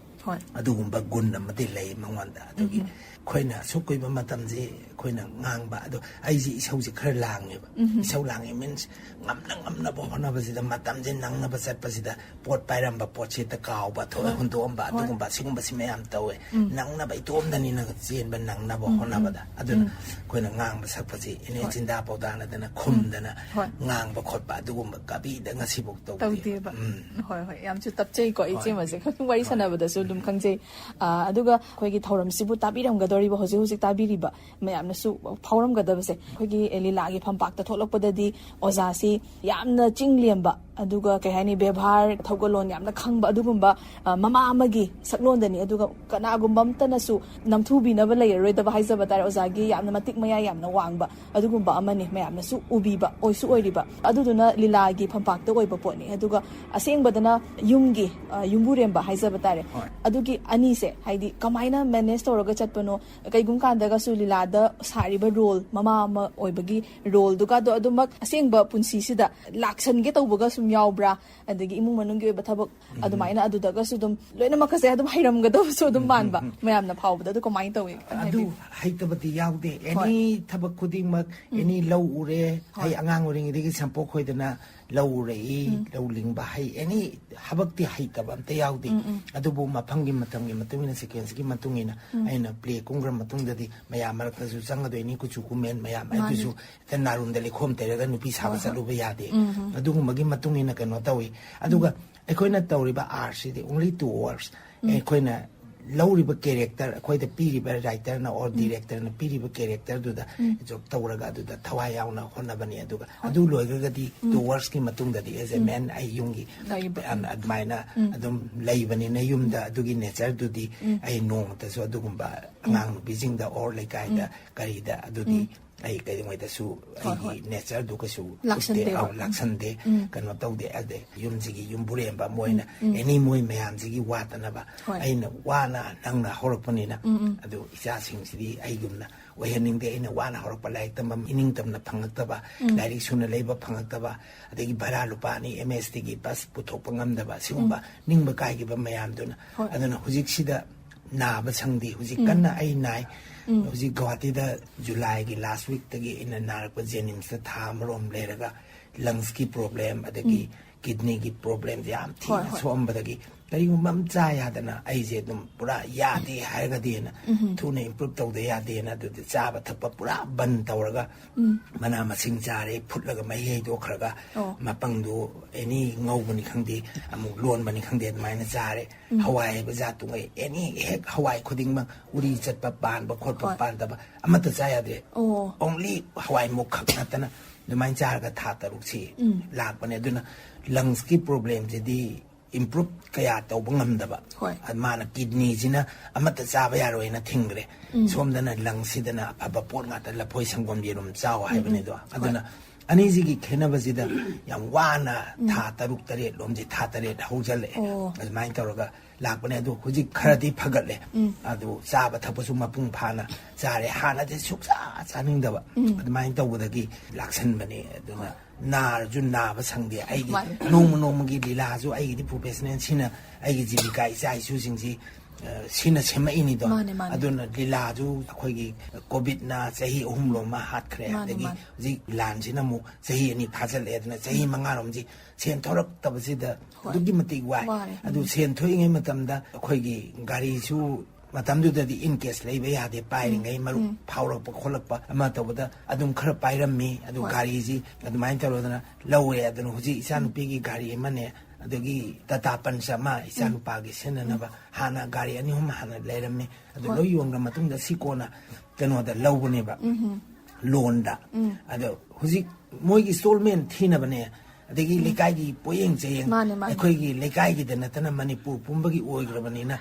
ꯍꯣꯏ꯫ ꯑꯗꯨꯒꯨꯝꯕ ꯒꯨꯟ ꯑꯃꯗꯤ ꯂꯩ ꯃꯉꯣꯟꯗ꯫ ꯑꯗꯨꯒꯤ ꯑꯩꯈꯣꯏꯅ ꯑꯁꯨꯛ ꯀꯨꯏꯕ ꯃꯇꯝꯁꯤ ꯑꯩꯈꯣꯏꯅ ꯉꯥꯡꯕ, ꯑꯗꯣ ꯑꯩꯁꯤ ꯏꯁꯧꯁꯤ ꯈꯔ ꯂꯥꯡꯉꯦꯕ꯫ ꯏꯁꯧ ꯂꯥꯡꯉꯦ ꯃꯤꯟꯁ ꯉꯝꯅ ꯉꯝꯅꯕ ꯍꯣꯠꯅꯕꯁꯤꯗ, ꯃꯇꯝꯁꯤ ꯅꯪꯅꯕ ꯆꯠꯄꯁꯤꯗ ꯄꯣꯠ ꯄꯥꯏꯔꯝꯕ ꯄꯣꯠꯁꯤ ꯍꯦꯛꯇ ꯀꯥꯎꯕ, ꯊꯣꯛꯑ ꯍꯨꯟꯗꯣꯛꯑꯝꯕ, ꯑꯗꯨꯒꯨꯝꯕ ꯁꯤꯒꯨꯝꯕꯁꯤ ꯃꯌꯥꯝ ꯇꯧꯋꯦ꯫ ꯅꯪꯅꯕ ꯏꯇꯣꯝꯗꯅꯤꯅ ꯆꯦꯟꯕ ꯅꯪꯅꯕ ꯍꯣꯠꯅꯕꯗ꯫ ꯑꯗꯨꯅ ꯑꯩꯈꯣꯏꯅ ꯉꯥꯡꯕ ꯁꯛꯄꯁꯤ ꯏꯅꯦ ꯆꯤꯟꯗꯥ ꯄꯥꯎꯗꯥꯅꯗꯅ ꯈꯨꯝꯗꯅ ꯍꯣꯏ꯫ ꯉꯥꯡꯕ ꯈꯣꯠꯄ ꯑꯗꯨꯒꯨꯝꯕ ꯀꯕꯤꯗ ꯉꯁꯤꯐꯥꯎ ꯇꯧꯗꯦꯕ꯫ ꯇꯧꯗꯦꯕ꯫ ꯎꯝ꯫ ꯍꯣꯏ, ꯍꯣꯏ, ꯌꯥꯝꯁꯨ ꯇꯞꯆꯩꯀꯣ ꯏꯆꯦꯃꯁꯦ꯫ ꯋꯥꯔꯤ ꯁꯥꯟꯅꯕꯗꯁꯨ ꯑꯗꯨꯝ ꯈꯪꯖꯩ꯫ ꯑ, ꯑꯗꯨꯒ ꯑꯩꯈꯣꯏꯒꯤ ꯊꯧꯔꯝꯁꯤꯕꯨ ꯇꯥꯕꯤꯔꯝꯒꯗꯧꯔꯤꯕ, ꯍꯧꯖꯤꯛ ꯍꯧꯖꯤꯛ ꯇꯥꯕꯤꯔꯤꯕ ꯃꯌꯥꯝꯅꯁꯨ ꯐꯥꯎꯔꯝꯒꯗꯕꯁꯦ, ꯑꯩꯈꯣꯏꯒꯤ ꯂꯤꯂꯥꯒꯤ ꯐꯝꯄꯥꯛꯇ ꯊꯣꯛꯂꯛꯄꯗꯗꯤ ꯑꯣꯖꯥꯁꯤ ꯌꯥꯝꯅ ꯆꯤꯡ ꯂꯦꯝꯕ, ꯑꯗꯨꯒ ꯀꯩ ꯍꯥꯏꯅꯤ, ꯕꯦꯕꯥꯔ, ꯊꯧꯒꯜꯂꯣꯟ ꯌꯥꯝꯅ ꯈꯪꯕ, ꯑꯗꯨꯒꯨꯝꯕ, ꯑ, ꯃꯃꯥ ꯑꯃꯒꯤ ꯁꯛꯂꯣꯟꯗꯅꯤ꯫ ꯑꯗꯨꯒ ꯀꯅꯥꯒꯨꯝꯕ ꯑꯝꯇꯅꯁꯨ ꯅꯝꯊꯨꯕꯤꯅꯕ ꯂꯩꯔꯔꯣꯏꯗꯕ ꯍꯥꯏꯖꯕ ꯇꯥꯔꯦ꯫ ꯑꯣꯖꯥꯒꯤ ꯌꯥꯝꯅ ꯃꯇꯤꯛ ꯃꯌꯥꯏ ꯌꯥꯝꯅ ꯋꯥꯡꯕ ꯑꯗꯨꯒꯨꯝꯕ ꯑꯃꯅꯤ, ꯃꯌꯥꯝꯅꯁꯨ ꯎꯕꯤꯕ, ꯑꯣꯏꯁꯨ ꯑꯣꯏꯔꯤꯕ꯫ ꯑꯗꯨꯗꯨꯅ ꯂꯤꯂꯥꯒꯤ ꯐꯝꯄꯥꯛꯇ ꯑꯣꯏꯕ ꯄꯣꯠꯅꯤ꯫ ꯑꯗꯨꯒ ꯑꯁꯦꯡꯕꯗꯅ ꯌꯨꯝꯒꯤ, ꯑ, ꯌꯨꯝꯕꯨꯔꯦꯝꯕ ꯍꯥꯏꯖꯕ ꯇꯥꯔꯦ꯫ ꯍꯣꯏ꯫ ꯑꯗꯨꯒꯤ ꯑꯅꯤꯁꯦ, ꯍꯥꯏꯗꯤ, ꯀꯃꯥꯏꯅ ꯃꯦꯅꯦꯖ ꯇꯧꯔꯒ ꯆꯠꯄꯅꯣ? ꯀꯩꯒꯨꯝꯕ ꯀꯥꯟꯗꯒꯁꯨ ꯂꯤꯂꯥꯗ ꯁꯥꯔꯤꯕ ꯔꯣꯜ, ꯃꯃꯥ ꯑꯃ ꯑꯣꯏꯕꯒꯤ ꯔꯣꯜꯗꯨꯒꯗꯣ ꯑꯗꯨꯃꯛ ꯑꯁꯦꯡꯕ ꯄꯨꯟꯁꯤꯁꯤꯗ ꯂꯥꯛꯁꯟꯒꯦ ꯇꯧꯕꯒ ꯁꯨꯝ ꯌꯥꯎꯕ꯭ꯔꯥ? ꯑꯗꯒꯤ ꯏꯃꯨꯡ ꯃꯅꯨꯡꯒꯤ ꯑꯣꯏꯕ ꯊꯕꯛ ꯑꯗꯨꯃꯥꯏꯅ ꯑꯗꯨꯗꯒꯁꯨ ꯑꯗꯨꯝ ꯂꯣꯏꯅꯃꯛꯀꯁꯦ ꯑꯗꯨꯝ ꯍꯩꯔꯝꯒꯗꯕꯁꯨ ꯑꯗꯨꯝ ꯃꯥꯟꯕ, ꯃꯌꯥꯝꯅ ꯐꯥꯎꯕꯗ꯫ ꯑꯗꯨ ꯀꯃꯥꯏꯅ ꯇꯧꯏ? ꯈꯤꯇꯪ ꯑꯗꯨ ꯍꯥꯏꯕꯤꯌꯨ꯫ ꯍꯩꯇꯕꯗꯤ ꯌꯥꯎꯗꯦ꯫ ꯍꯣꯏ꯫ ꯑꯦꯅꯤ ꯊꯕꯛ ꯈꯨꯗꯤꯡꯃꯛ, ꯑꯦꯅꯤ ꯂꯧ ꯎꯔꯦ, ꯍꯣꯏ꯫ ꯑꯩ ꯑꯉꯥꯡ ꯑꯣꯏꯔꯤꯉꯩꯗꯒꯤ ꯁꯦꯝꯄꯣꯛ ꯈꯣꯏꯗꯅ ꯂꯧ ꯎꯔꯛꯏ, ꯂꯧ ꯂꯤꯡꯕ ꯍꯩ, ꯑꯦꯅꯤ ꯊꯕꯛꯇꯤ ꯍꯩꯇꯕ ꯑꯝꯇ ꯌꯥꯎꯗꯦ꯫ ꯑꯗꯨꯕꯨ ꯃꯐꯝꯒꯤ ꯃꯇꯝꯒꯤ ꯃꯇꯨꯡ ꯏꯟꯅ, ꯁꯤꯀ꯭ꯋꯦꯟꯁꯀꯤ ꯃꯇꯨꯡ ꯏꯟꯅ ꯑꯩꯅ ꯄ꯭ꯂꯦ ꯀꯨꯝꯈ꯭ꯔ ꯃꯇꯨꯡꯗꯗꯤ ꯃꯌꯥꯝ ꯃꯔꯛꯇꯁꯨ ꯆꯪꯒꯗꯣꯏꯅꯤ, ꯀꯨꯆꯨ ꯀꯨꯃꯦꯟ ꯃꯌꯥꯝ꯫ ꯃꯥꯅꯤ꯫ ꯑꯗꯨꯁꯨ ꯍꯦꯛꯇ ꯅꯥꯔꯨꯝꯗ ꯂꯩꯈꯣꯝ ꯇꯩꯔꯒ ꯅꯨꯄꯤ ꯁꯥꯕ ꯍꯣꯏ, ꯍꯣꯏ꯫ ꯆꯠꯂꯨꯕ ꯌꯥꯗꯦ꯫ ꯑꯗꯨꯒꯨꯝꯕꯒꯤ ꯃꯇꯨꯡ ꯏꯟꯅ ꯀꯩꯅꯣ ꯇꯧꯏ꯫ ꯑꯗꯨꯒ ꯑꯩꯈꯣꯏꯅ ꯇꯧꯔꯤꯕ ꯑꯥꯔꯠꯁꯤꯗꯤ only two words꯫ ꯑꯩꯈꯣꯏꯅ ꯂꯧꯔꯤꯕ ꯀꯦꯔꯦꯛꯇꯔ, ꯑꯩꯈꯣꯏꯗ ꯄꯤꯔꯤꯕ ꯔꯥꯏꯇꯔꯅ ꯑꯣꯔ ꯗꯤꯔꯦꯛꯇꯔꯅ ꯄꯤꯔꯤꯕ ꯀꯦꯔꯦꯛꯇꯔꯗꯨꯗ ꯖꯣꯕ ꯇꯧꯔꯒ ꯑꯗꯨꯗ ꯊꯋꯥꯏ ꯌꯥꯎꯅ ꯍꯣꯠꯅꯕꯅꯤ꯫ ꯑꯗꯨꯒ ꯑꯗꯨ ꯂꯣꯏꯈ꯭ꯔꯒꯗꯤ two wordsꯀꯤ ꯃꯇꯨꯡꯗꯗꯤ as a man ꯑꯩ ꯌꯨꯝꯒꯤ ꯂꯩꯕ꯫ ꯑꯗꯨꯃꯥꯏꯅ ꯑꯗꯨꯝ ꯂꯩꯕꯅꯤꯅ ꯌꯨꯝꯗ ꯑꯗꯨꯒꯤ ꯅꯦꯆꯔꯗꯨꯗꯤ ꯑꯩ ꯅꯣꯡꯃꯇꯁꯨ ꯑꯗꯨꯒꯨꯝꯕ ꯑꯉꯥꯡ ꯅꯨꯄꯤꯁꯤꯡꯗ ꯑꯣꯔ ꯂꯩꯀꯥꯏꯗ ꯀꯔꯤꯗ ꯑꯗꯨꯗꯤ ꯑꯩ ꯀꯩꯗꯧꯉꯩꯗꯁꯨ ꯍꯣꯏ, ꯑꯩꯒꯤ ꯍꯣꯏ꯫ ꯅꯦꯆꯔꯗꯨ ꯀꯩꯁꯨ ꯎꯠꯇꯦ꯫ ꯂꯥꯛꯁꯟꯗꯦꯕ꯫ ꯑꯧ, ꯂꯥꯛꯁꯟꯗꯦ꯫ ꯀꯩꯅꯣ ꯇꯧꯗꯦ꯫ ꯑꯗꯩ ꯌꯨꯝꯁꯤꯒꯤ ꯌꯨꯝꯕꯨꯔꯦꯝꯕ ꯑꯃ ꯑꯣꯏꯅ ꯑꯦꯅꯤ ꯃꯣꯏ ꯃꯌꯥꯝꯁꯤꯒꯤ ꯋꯥꯠꯇꯅꯕ ꯍꯣꯏ꯫ ꯑꯩꯅ ꯋꯥꯅ ꯅꯪꯅ ꯍꯧꯔꯛꯄꯅꯤꯅ ꯑꯗꯨ ꯏꯆꯥꯁꯤꯡꯁꯤꯗꯤ ꯑꯩꯒꯨꯝꯅ ꯑꯣꯏꯍꯟꯅꯤꯡꯗꯦ꯫ ꯑꯩꯅ ꯋꯥꯅ ꯍꯧꯔꯛꯄ ꯂꯥꯏꯔꯤꯛ ꯇꯝꯐꯝ ꯏꯅꯤꯡ ꯇꯝꯅ ꯐꯪꯉꯛꯇꯕ, ꯂꯥꯏꯔꯤꯛ ꯁꯨꯅ ꯂꯩꯕ ꯐꯪꯉꯛꯇꯕ, ꯑꯗꯒꯤ ꯚꯔꯥ ꯂꯨꯄꯥ ꯑꯅꯤ ꯑꯦꯝ ꯑꯦꯁ ꯇꯤꯒꯤ ꯕꯁ ꯄꯨꯊꯣꯛꯄ ꯉꯝꯗꯕ, ꯁꯤꯒꯨꯝꯕ ꯅꯤꯡꯕ ꯀꯥꯏꯈꯤꯕ ꯃꯌꯥꯝꯗꯨꯅ꯫ ꯍꯣꯏ꯫ ꯑꯗꯨꯅ ꯍꯧꯖꯤꯛꯁꯤꯗ ꯅꯥꯕ ꯁꯪꯗꯦ꯫ ꯍꯧꯖꯤꯛ ꯀꯟꯅ ꯑꯩ ꯅꯥꯏ꯫ ꯍꯧꯖꯤꯛ ꯒꯧꯍꯥꯇꯤꯗ ꯖꯨꯂꯥꯏꯒꯤ ꯂꯥꯁ ꯋꯤꯛꯇꯒꯤ ꯑꯩꯅ ꯅꯥꯔꯛꯄ, ꯖꯦꯅꯤꯝꯁꯇ ꯊꯥ ꯑꯃꯔꯣꯝ ꯂꯩꯔꯒ ꯂꯪꯁꯀꯤ ꯄ꯭ꯔꯣꯕ꯭ꯂꯦꯝ ꯑꯗꯒꯤ ꯀꯤꯗꯅꯤꯒꯤ ꯄ꯭ꯔꯣꯕ꯭ꯂꯦꯝꯁꯦ ꯌꯥꯝ ꯊꯤꯅ ꯍꯣꯏ, ꯍꯣꯏ꯫ ꯁꯣꯛꯑꯝꯕꯗꯒꯤ ꯀꯔꯤꯒꯨꯝꯕ ꯑꯃ ꯆꯥ ꯌꯥꯗꯅ ꯑꯩꯁꯦ ꯑꯗꯨꯝ ꯄꯨꯔꯥ ꯌꯥꯗꯦ ꯍꯥꯏꯔꯒꯗꯤꯅ, ꯊꯨꯅ ꯏꯝꯄ꯭ꯔꯨꯞ ꯇꯧꯗ ꯌꯥꯗꯦꯅ ꯑꯗꯨꯗꯤ ꯆꯥꯕ ꯊꯛꯄ ꯄꯨꯔꯥ ꯕꯟ ꯇꯧꯔꯒ ꯃꯅꯥ ꯃꯁꯤꯡ ꯆꯥꯔꯦ, ꯐꯨꯠꯂꯒ ꯃꯍꯤ ꯍꯩꯗꯣꯛꯈ꯭ꯔꯒ ꯑꯣ꯫ ꯃꯄꯪꯗꯨ ꯑꯦꯅꯤ ꯉꯧꯕꯅꯤ ꯈꯪꯗꯦ, ꯑꯃꯨꯛ ꯂꯣꯟꯕꯅꯤ ꯈꯪꯗꯦ, ꯑꯗꯨꯃꯥꯏꯅ ꯆꯥꯔꯦ꯫ ꯍꯋꯥꯏ ꯍꯥꯏꯕ ꯖꯥꯠꯇꯨꯉꯩ ꯑꯦꯅꯤ ꯍꯦꯛ ꯍꯋꯥꯏ ꯈꯨꯗꯤꯡꯃꯛ ꯎꯔꯤ ꯆꯠꯄ ꯄꯥꯟꯕ ꯈꯣꯠꯄ ꯍꯣꯏ꯫ ꯄꯥꯟꯗꯕ ꯑꯃꯠꯇ ꯆꯥ ꯌꯥꯗ꯭ꯔꯦ꯫ ꯑꯣ꯫ ꯑꯣꯡꯂꯤ ꯍꯋꯥꯏ ꯃꯨꯛ ꯈꯛ ꯅꯠꯇꯅ ꯑꯗꯨꯃꯥꯏꯅ ꯆꯥꯔꯒ ꯊꯥ ꯇꯔꯨꯛꯁꯤ ꯂꯥꯛꯄꯅꯦ꯫ ꯑꯗꯨꯅ ꯂꯪꯁꯀꯤ ꯄ꯭ꯔꯣꯕ꯭ꯂꯦꯝꯁꯤꯗꯤ ꯏꯝꯄ꯭ꯔꯨꯞ ꯀꯌꯥ ꯇꯧꯕ ꯉꯝꯗꯕ꯫ ꯍꯣꯏ꯫ ꯃꯥꯅ ꯀꯤꯗꯅꯤꯁꯤꯅ ꯑꯃꯠꯇ ꯆꯥꯕ ꯌꯥꯔꯣꯏꯅ ꯊꯤꯡꯈ꯭ꯔꯦ꯫ ꯁꯣꯝꯗꯅ ꯂꯪꯁꯤꯗꯅ ꯑꯐꯕ ꯄꯣꯠ ꯉꯥꯛꯇ, ꯂꯐꯣꯏ ꯁꯪꯒꯣꯝ ꯌꯦꯔꯨꯝ ꯆꯥꯎ ꯍꯥꯏꯕꯅꯤꯗꯣ꯫ ꯑꯗꯨꯅ ꯑꯅꯤꯁꯤꯒꯤ ꯈꯦꯠꯅꯕꯁꯤꯗ ꯌꯥꯝ ꯋꯥꯅ ꯊꯥ ꯇꯔꯨꯛ ꯇꯔꯦꯠ ꯂꯣꯝꯁꯤ, ꯊꯥ ꯇꯔꯦꯠ ꯍꯧꯖꯤꯜꯂꯛꯑꯦ꯫ ꯑꯣ꯫ ꯑꯗꯨꯃꯥꯏꯅ ꯇꯧꯔꯒ ꯂꯥꯛꯄꯅꯦ꯫ ꯑꯗꯨ ꯍꯧꯖꯤꯛ ꯈꯔꯗꯤ ꯐꯒꯠꯂꯦ꯫ ꯑꯗꯨ ꯆꯥꯕ ꯊꯛꯄꯁꯨ ꯃꯄꯨꯡ ꯐꯥꯅ ꯆꯥꯔꯦ꯫ ꯍꯥꯟꯅꯗꯤ ꯁꯨꯛꯆꯥ ꯆꯥꯅꯤꯡꯗꯕ ꯑꯗꯨꯃꯥꯏꯅ ꯇꯧꯕꯗꯒꯤ ꯂꯥꯛꯁꯟꯕꯅꯦ꯫ ꯑꯗꯨꯅ ꯅꯥꯔꯁꯨ ꯅꯥꯕ ꯁꯪꯗꯦ꯫ ꯑꯩꯒꯤ ꯃꯥꯅꯤ꯫ ꯅꯣꯡꯃ ꯅꯣꯡꯃꯒꯤ ꯂꯤꯂꯥꯁꯨ ꯑꯩꯒꯤꯗꯤ ꯄ꯭ꯔꯣꯐꯦꯁꯅꯦꯜ ꯁꯤꯅ ꯑꯩꯒꯤ ꯖꯤꯕꯤꯀꯥ, ꯏꯆꯥ ꯏꯁꯨꯁꯤꯡꯁꯤ, ꯑ, ꯁꯤꯅ ꯁꯦꯝꯃꯛꯏꯅꯤꯗꯣ꯫ ꯃꯥꯅꯦ, ꯃꯥꯅꯦ꯫ ꯑꯗꯨꯅ ꯂꯤꯂꯥꯁꯨ ꯑꯩꯈꯣꯏꯒꯤ ꯀꯣꯚꯤꯗꯅ ꯆꯍꯤ ꯑꯍꯨꯝ ꯂꯣꯝ ꯑꯃ ꯍꯥꯠꯈ꯭ꯔꯦ꯫ ꯃꯥꯅꯦ, ꯑꯗꯒꯤ ꯃꯥꯅꯦ꯫ ꯍꯧꯖꯤꯛ ꯂꯥꯟꯁꯤꯅ ꯑꯃꯨꯛ ꯆꯍꯤ ꯑꯅꯤ ꯐꯥꯖꯤꯜꯂꯛꯑꯦ꯫ ꯑꯗꯨꯅ ꯆꯍꯤ ꯃꯉꯥꯔꯣꯝꯁꯤ ꯁꯦꯟ ꯊꯣꯛꯂꯛꯇꯕꯁꯤꯗ ꯍꯣꯏ꯫ ꯑꯗꯨꯛꯀꯤ ꯃꯇꯤꯛ ꯋꯥꯏ꯫ ꯋꯥꯔꯦ꯫ ꯑꯗꯨ ꯁꯦꯟ ꯊꯣꯛꯏꯉꯩ ꯃꯇꯝꯗ ꯑꯩꯈꯣꯏꯒꯤ ꯒꯥꯔꯤꯁꯨ ꯃꯇꯝꯗꯨꯗꯗꯤ ꯏꯟ ꯀꯦꯁ ꯂꯩꯕ ꯌꯥꯗꯦ꯫ ꯄꯥꯏꯔꯤꯉꯩ ꯃꯔꯨꯞ ꯐꯥꯎꯔꯛꯄ ꯈꯣꯠꯂꯛꯄ ꯑꯃ ꯇꯧꯕꯗ ꯑꯗꯨꯝ ꯈꯔ ꯄꯥꯏꯔꯝꯃꯤ꯫ ꯑꯗꯨ ꯍꯣꯏ꯫ ꯒꯥꯔꯤꯁꯤ ꯑꯗꯨꯃꯥꯏꯅ ꯇꯧꯔꯗꯅ ꯂꯧꯔꯦ꯫ ꯑꯗꯨꯅ ꯍꯧꯖꯤꯛ ꯏꯆꯥꯅꯨꯄꯤꯒꯤ ꯒꯥꯔꯤ ꯑꯃꯅꯦ, ꯑꯗꯒꯤ ꯇꯥꯇꯥ ꯄꯟꯆ ꯑꯃ ꯏꯆꯥꯅꯨꯄꯥꯒꯤ ꯁꯤꯖꯤꯟꯅꯅꯕ, ꯍꯥꯟꯅ ꯒꯥꯔꯤ ꯑꯅꯤ ꯑꯍꯨꯝ ꯍꯥꯟꯅ ꯂꯩꯔꯝꯃꯤ꯫ ꯑꯗꯨ ꯍꯣꯏ꯫ ꯂꯣꯏ ꯌꯣꯟꯈ꯭ꯔ ꯃꯇꯨꯡꯗ ꯁꯤ ꯀꯣꯟꯅ ꯀꯩꯅꯣꯗ ꯂꯧꯕꯅꯦꯕ, ꯂꯣꯟꯗ꯫ ꯑꯗꯣ ꯍꯧꯖꯤꯛ ꯃꯣꯏꯒꯤ ꯏꯟꯁꯇꯣꯜꯃꯦꯟ ꯊꯤꯅꯕꯅꯦ, ꯑꯗꯒꯤ ꯂꯩꯀꯥꯏꯒꯤ ꯄꯣꯌꯦꯡ ꯆꯌꯦꯡ, ꯃꯥꯅꯦ, ꯃꯥꯅꯦ꯫ ꯑꯩꯈꯣꯏꯒꯤ ꯂꯩꯀꯥꯏꯒꯤꯗ ꯅꯠꯇꯅ ꯃꯅꯤꯄꯨꯔ ꯄꯨꯝꯕꯒꯤ ꯑꯣꯏꯈ꯭ꯔꯕꯅꯤꯅ,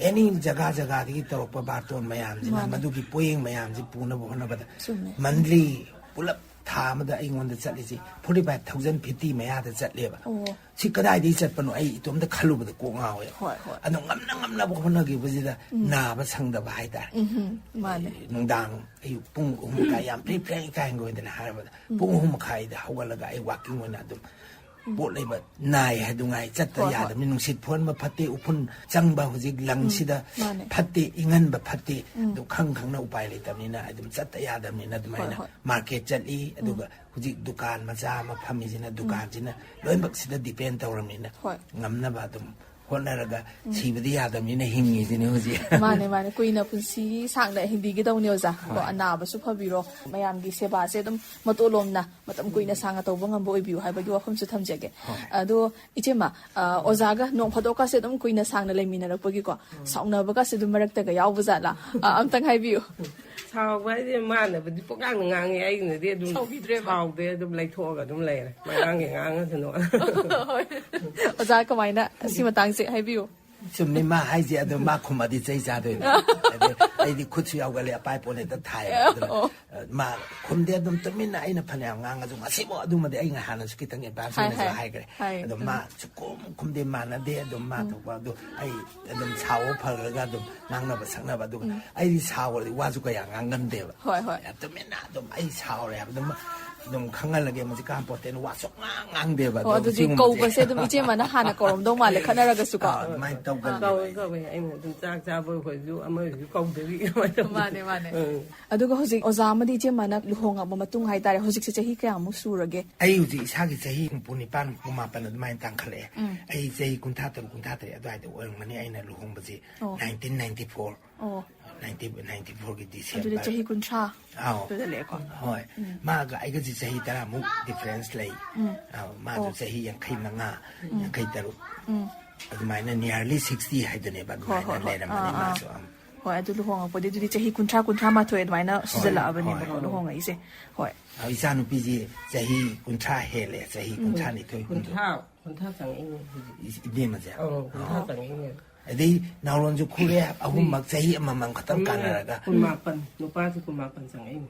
ꯑꯦꯅꯤ ꯖꯒꯥ ꯖꯒꯥꯗꯒꯤ ꯇꯧꯔꯛꯄ ꯕꯥꯔꯇꯣꯟ ꯃꯌꯥꯝꯁꯤꯅ ꯃꯥꯅꯦ꯫ ꯃꯗꯨꯒꯤ ꯄꯣꯌꯦꯡ ꯃꯌꯥꯝꯁꯤ ꯄꯨꯅꯕ ꯍꯣꯠꯅꯕꯗ ꯆꯨꯝꯃꯦ꯫ ꯃꯟꯂꯤ ꯄꯨꯂꯞ ꯊꯥ ꯑꯃꯗ ꯑꯩꯉꯣꯟꯗ ꯆꯠꯂꯤꯁꯤ ꯐꯣꯔꯇꯤ ꯐꯥꯏꯚ ꯊꯥꯎꯖꯟ ꯐꯤꯐꯇꯤ ꯃꯌꯥꯗ ꯆꯠꯂꯦꯕ꯫ ꯑꯣ꯫ ꯁꯤ ꯀꯗꯥꯏꯗꯒꯤ ꯆꯠꯄꯅꯣ ꯑꯩ ꯏꯇꯣꯝꯇ ꯈꯜꯂꯨꯕꯗ ꯀꯣꯛ ꯉꯥꯎꯋꯦ꯫ ꯍꯣꯏ, ꯍꯣꯏ꯫ ꯑꯗꯣ ꯉꯝꯅ ꯉꯝꯅꯕ ꯍꯣꯠꯅꯈꯤꯕꯁꯤꯗ ꯅꯥꯕ ꯁꯪꯗꯕ ꯍꯥꯏꯇꯥꯔꯦ꯫ ꯎꯝ, ꯃꯥꯅꯦ꯫ ꯅꯨꯡꯗꯥꯡ ꯑꯌꯨꯛ ꯄꯨꯡ ꯑꯍꯨꯝ ꯃꯈꯥꯏ, ꯌꯥꯝ ꯄ꯭ꯔꯤ ꯄ꯭ꯔꯤ ꯏꯀꯥꯏ ꯍꯪꯒꯣꯏꯗꯅ ꯍꯥꯏꯔꯕꯗ ꯄꯨꯡ ꯑꯍꯨꯝ ꯃꯈꯥꯏꯗ ꯍꯧꯒꯠꯂꯒ ꯑꯩ ꯋꯥꯀꯤꯡ ꯑꯣꯏꯅ ꯑꯗꯨꯝ ꯄꯣꯠ ꯂꯩꯕ ꯅꯥꯏ ꯍꯥꯏꯗꯨꯉꯥꯏ ꯆꯠꯇ ꯍꯣꯏ, ꯍꯣꯏ꯫ ꯌꯥꯗꯕꯅꯤ꯫ ꯅꯨꯡꯁꯤꯠ ꯐꯨꯍꯟꯕ ꯐꯠꯇꯦ, ꯎꯐꯨꯟ ꯆꯪꯕ ꯍꯧꯖꯤꯛ ꯂꯪꯁꯤꯗ ꯃꯥꯅꯦ꯫ ꯐꯠꯇꯦ, ꯏꯪꯍꯟꯕ ꯐꯠꯇꯦ꯫ ꯑꯗꯨ ꯈꯪ ꯈꯪꯅ ꯎꯄꯥꯏ ꯂꯩꯇꯕꯅꯤꯅ ꯑꯗꯨꯝ ꯆꯠꯇ ꯌꯥꯗꯕꯅꯤꯅ ꯑꯗꯨꯃꯥꯏꯅ ꯍꯣꯏ꯫ ꯃꯥꯔꯀꯦꯠ ꯆꯠꯂꯤ꯫ ꯑꯗꯨꯒ ꯍꯧꯖꯤꯛ ꯗꯨꯀꯥꯟ ꯃꯆꯥ ꯑꯃ ꯐꯝꯃꯤꯁꯤꯅ ꯗꯨꯀꯥꯟꯁꯤꯅ ꯂꯣꯏꯅꯃꯛ ꯁꯤꯗ ꯗꯤꯄꯦꯟ ꯇꯧꯔꯕꯅꯤꯅ ꯍꯣꯏ꯫ ꯉꯝꯅꯕ ꯑꯗꯨꯝ ꯍꯣꯠꯅꯔꯒ ꯁꯤꯕꯗꯤ ꯌꯥꯗꯕꯅꯤꯅ ꯍꯤꯡꯉꯤꯁꯤꯅꯤ ꯍꯧꯖꯤꯛ꯫ ꯃꯥꯅꯦ, ꯃꯥꯅꯦ꯫ ꯀꯨꯏꯅ ꯄꯨꯟꯁꯤ ꯁꯥꯡꯅ ꯍꯤꯡꯕꯤꯒꯗꯧꯅꯤ ꯑꯣꯖꯥ꯫ ꯀꯣ, ꯍꯣꯏ꯫ ꯑꯅꯥꯕꯁꯨ ꯐꯕꯤꯔꯣ, ꯃꯌꯥꯝꯒꯤ ꯁꯦꯕꯥꯁꯦ ꯑꯗꯨꯝ ꯃꯇꯣꯂꯣꯝꯅ ꯃꯇꯝ ꯀꯨꯏꯅ ꯁꯥꯡꯅ ꯇꯧꯕ ꯉꯝꯕ ꯑꯣꯏꯕꯤꯌꯨ ꯍꯥꯏꯕꯒꯤ ꯋꯥꯐꯝꯁꯨ ꯊꯝꯖꯒꯦ꯫ ꯍꯣꯏ꯫ ꯑꯗꯣ ꯏꯆꯦꯃ, ꯑ, ꯑꯣꯖꯥꯒ ꯅꯣꯡ ꯐꯥꯗꯣꯛꯀꯁꯦ ꯑꯗꯨꯝ ꯀꯨꯏꯅ ꯁꯥꯡꯅ ꯂꯩꯃꯤꯟꯅꯔꯛꯄꯒꯤ ꯀꯣ, ꯁꯥꯎꯅꯕꯒꯁꯦ ꯑꯗꯨꯝ ꯃꯔꯛꯇꯒ ꯌꯥꯎꯕ ꯖꯥꯠꯂꯥ? ꯑ, ꯑꯝꯇꯪ ꯍꯥꯏꯕꯤꯌꯨ꯫ ꯁꯥꯎꯕ ꯍꯥꯏꯁꯦ ꯃꯥꯅꯕꯨꯗꯤ ꯄꯨꯡꯉꯥꯡꯗ ꯉꯥꯡꯉꯦ, ꯑꯩꯅꯗꯤ ꯑꯗꯨꯝ ꯁꯥꯎꯕꯤꯗ꯭ꯔꯦꯕ? ꯁꯥꯎꯗꯦ, ꯑꯗꯨꯝ ꯂꯩꯊꯣꯛꯑꯒ ꯑꯗꯨꯝ ꯂꯩꯔꯦ꯫ ꯃꯉꯥꯡꯒꯤ ꯉꯥꯡꯉꯁꯅꯨ꯫ ꯍꯣꯏ꯫ ꯑꯣꯖꯥ, ꯀꯃꯥꯏꯅ ꯁꯤ ꯃꯇꯥꯡꯁꯦ ꯍꯥꯏꯕꯤꯌꯨ꯫ ꯆꯨꯝꯃꯤ ꯃꯥ ꯍꯥꯏꯁꯦ꯫ ꯑꯗꯣ ꯃꯥ ꯈꯨꯝꯃꯗꯤ ꯆꯩ ꯆꯥꯗꯣꯏꯅꯦ꯫ ꯑꯗꯩ ꯑꯩꯗꯤ ꯈꯨꯠꯁꯨ ꯌꯥꯎꯒꯜꯂꯦ, ꯑꯄꯥꯏ ꯄꯣꯠ ꯍꯦꯛꯇ ꯊꯥꯏꯌꯦꯕ꯫ ꯑꯗꯨꯅ, ꯑꯣ꯫ ꯑ, ꯃꯥ ꯈꯨꯝꯗꯦ꯫ ꯑꯗꯨꯝ ꯇꯨꯃꯤꯟꯅ ꯑꯩꯅ ꯐꯅꯌꯥꯝ ꯉꯥꯡꯉꯁꯨ, ꯉꯁꯤꯐꯥꯎ ꯑꯗꯨꯃꯗꯤ ꯑꯩ ꯍꯥꯟꯅꯁꯨ ꯈꯤꯇꯪ ꯑꯦꯗꯚꯥꯟꯁ ꯍꯥꯏ, ꯑꯣꯏꯅꯁꯨ ꯍꯥꯏ꯫ ꯍꯥꯏꯈ꯭ꯔꯦ꯫ ꯍꯥꯏ꯫ ꯑꯗꯣ ꯎꯝ꯫ ꯃꯥ ꯁꯨꯈꯨꯝ ꯈꯨꯝꯗꯦ, ꯃꯥꯟꯅꯗꯦ꯫ ꯑꯗꯨꯝ ꯃꯥ ꯊꯣꯛꯄ ꯑꯗꯨ ꯑꯩ ꯑꯗꯨꯝ ꯁꯥꯎꯕ ꯐꯈ꯭ꯔꯒ ꯑꯗꯨꯝ ꯉꯥꯡꯅꯕ ꯁꯛꯅꯕ꯫ ꯑꯗꯨꯒ ꯑꯩꯗꯤ ꯁꯥꯎꯔꯗꯤ ꯋꯥꯁꯨ ꯀꯌꯥ ꯉꯥꯡꯒꯟꯗꯦꯕ꯫ ꯍꯣꯏ, ꯍꯣꯏ꯫ ꯇꯨꯃꯤꯟꯅ ꯑꯗꯨꯝ ꯑꯩ ꯁꯥꯎꯔꯦ ꯍꯥꯏꯕꯗꯨꯃ ꯑꯗꯨꯝ ꯈꯪꯍꯜꯂꯒꯦ꯫ ꯃꯁꯤ ꯀꯥꯟꯄꯣꯠꯇꯦꯅ ꯋꯥ ꯁꯨꯛꯉꯥꯡ ꯉꯥꯡꯗꯦꯕ꯫ ꯑꯣ, ꯑꯗꯣ ꯑꯗꯨꯗꯤ ꯁꯤꯒꯨꯝꯕꯁꯦ ꯀꯧꯕꯁꯦ ꯑꯗꯨꯝ ꯏꯆꯦꯃꯅ ꯍꯥꯟꯅ ꯀꯧꯔꯝꯗꯧ ꯃꯥꯜꯂꯦ, ꯈꯠꯅꯔꯒꯁꯨꯀꯣ꯫ ꯑꯥ, ꯑꯗꯨꯃꯥꯏꯅ ꯇꯧꯒꯜꯂꯦꯕ ꯀꯧꯋꯦ ꯑꯩꯁꯦ꯫ ꯀꯧꯋꯦ꯫ ꯑꯩꯅ ꯑꯗꯨꯝ ꯆꯥꯛ ꯆꯥꯕ ꯑꯣꯏꯔꯁꯨ ꯑꯃ ꯑꯣꯏꯔꯁꯨ ꯀꯧꯗꯕꯤ ꯑꯗꯨꯃꯥꯏꯅ ꯇꯧꯕ꯫ ꯃꯥꯅꯦ, ꯃꯥꯅꯦ꯫ ꯎꯝ꯫ ꯑꯗꯨꯒ ꯍꯧꯖꯤꯛ ꯑꯣꯖꯥ ꯑꯃꯗꯤ ꯏꯆꯦꯃꯅ ꯂꯨꯍꯣꯡꯉꯕ ꯃꯇꯨꯡ ꯍꯥꯏꯇꯥꯔꯦ, ꯍꯧꯖꯤꯛꯁꯦ ꯆꯍꯤ ꯀꯌꯥꯃꯨꯛ ꯁꯨꯔꯒꯦ? ꯑꯩ ꯍꯧꯖꯤꯛ ꯏꯁꯥꯒꯤ ꯆꯍꯤ ꯍꯨꯝꯐꯨ ꯅꯤꯄꯥꯟ, ꯍꯨꯝꯐꯨ ꯃꯥꯄꯟ ꯑꯗꯨꯃꯥꯏꯅ ꯇꯥꯡꯈꯠꯂꯛꯑꯦ꯫ ꯑꯩ ꯆꯍꯤ ꯀꯨꯟꯊ꯭ꯔꯥ ꯇꯔꯨꯛ, ꯀꯨꯟꯊ꯭ꯔꯥ ꯇꯔꯦꯠ ꯑꯗꯨꯋꯥꯏꯗ ꯑꯣꯏꯔꯝꯒꯅꯤ ꯑꯩꯅ ꯂꯨꯍꯣꯡꯕꯁꯤ꯫ ꯑꯣ꯫ Nineteen ninety four. ꯑꯣ꯫ ꯅꯥꯏꯟꯇꯤꯟ ꯅꯥꯏꯟꯇꯤ ꯐꯣꯔꯒꯤ ꯑꯗꯨꯗꯤ ꯗꯤꯁꯦꯝꯕꯔ꯫ ꯆꯍꯤ ꯀꯨꯟꯊ꯭ꯔꯥ ꯑꯥꯎ꯫ ꯑꯗꯨꯗ ꯂꯩꯀꯣ꯫ ꯍꯣꯏ꯫ ꯃꯥꯒ ꯑꯩꯒꯁꯤ ꯆꯍꯤ ꯇꯔꯥꯃꯨꯛ ꯗꯤꯐ꯭ꯔꯦꯟꯁ ꯂꯩ꯫ ꯑꯥ, ꯃꯥꯁꯨ ꯑꯣ꯫ ꯆꯍꯤ ꯌꯥꯡꯈꯩ ꯃꯉꯥ, ꯌꯥꯡꯈꯩ ꯇꯔꯨꯛ꯫ ꯑꯗꯨꯃꯥꯏꯅ nearly sixty ꯍꯥꯏꯗꯨꯅꯦꯕ꯫ ꯍꯣꯏ, ꯍꯣꯏ, ꯑꯗꯨꯃꯥꯏꯅ ꯍꯣꯏ꯫ ꯂꯩꯔꯝꯕꯅꯤ ꯑꯥ, ꯑꯥ꯫ ꯃꯥꯁꯨ꯫ ꯑꯥ꯫ ꯍꯣꯏ, ꯑꯗꯨ ꯂꯨꯍꯣꯡꯉꯛꯄꯗꯤ ꯑꯗꯨꯗꯤ ꯆꯍꯤ ꯀꯨꯟꯊ꯭ꯔꯥ, ꯀꯨꯟꯊ꯭ꯔꯥ ꯃꯥꯊꯣꯏ ꯑꯗꯨꯃꯥꯏꯅ ꯁꯨꯖꯜꯂꯛꯑꯕꯅꯦꯕꯀꯣ ꯍꯣꯏ꯫ ꯂꯨꯍꯣꯡꯉꯛꯏꯁꯦ꯫ ꯍꯣꯏ꯫ ꯑꯥ, ꯏꯆꯥꯅꯨꯄꯤꯁꯤ ꯆꯍꯤ ꯀꯨꯟꯊ꯭ꯔꯥ ꯍꯦꯜꯂꯦ, ꯆꯍꯤ ꯀꯨꯟꯊ꯭ꯔꯥ ꯅꯤꯊꯣꯏ, ꯍꯨꯝꯗꯣꯏ꯫ ꯀꯨꯟꯊ꯭ꯔꯥ, ꯀꯨꯟꯊ꯭ꯔꯥ ꯆꯪꯉꯛꯏꯅꯦ ꯍꯧꯖꯤꯛ꯫ ꯏ-, ꯏꯕꯦꯝꯃꯁꯦ꯫ ꯑꯧ, ꯀꯨꯟꯊ꯭ꯔꯥ ꯆꯪꯉꯛꯏꯅꯦ꯫ ꯑꯗꯩ ꯅꯥꯎꯔꯣꯟꯁꯨ ꯈꯨꯔꯦ, ꯑꯍꯨꯝꯃꯛ ꯆꯍꯤ ꯑꯃꯃꯝ ꯈꯛꯇꯪ ꯀꯥꯟꯅꯔꯒ꯫ ꯀꯨꯟꯃꯥꯄꯟ, ꯅꯨꯄꯥꯁꯦ ꯀꯨꯟꯃꯥꯄꯟ ꯆꯪꯉꯛꯏꯅꯦ꯫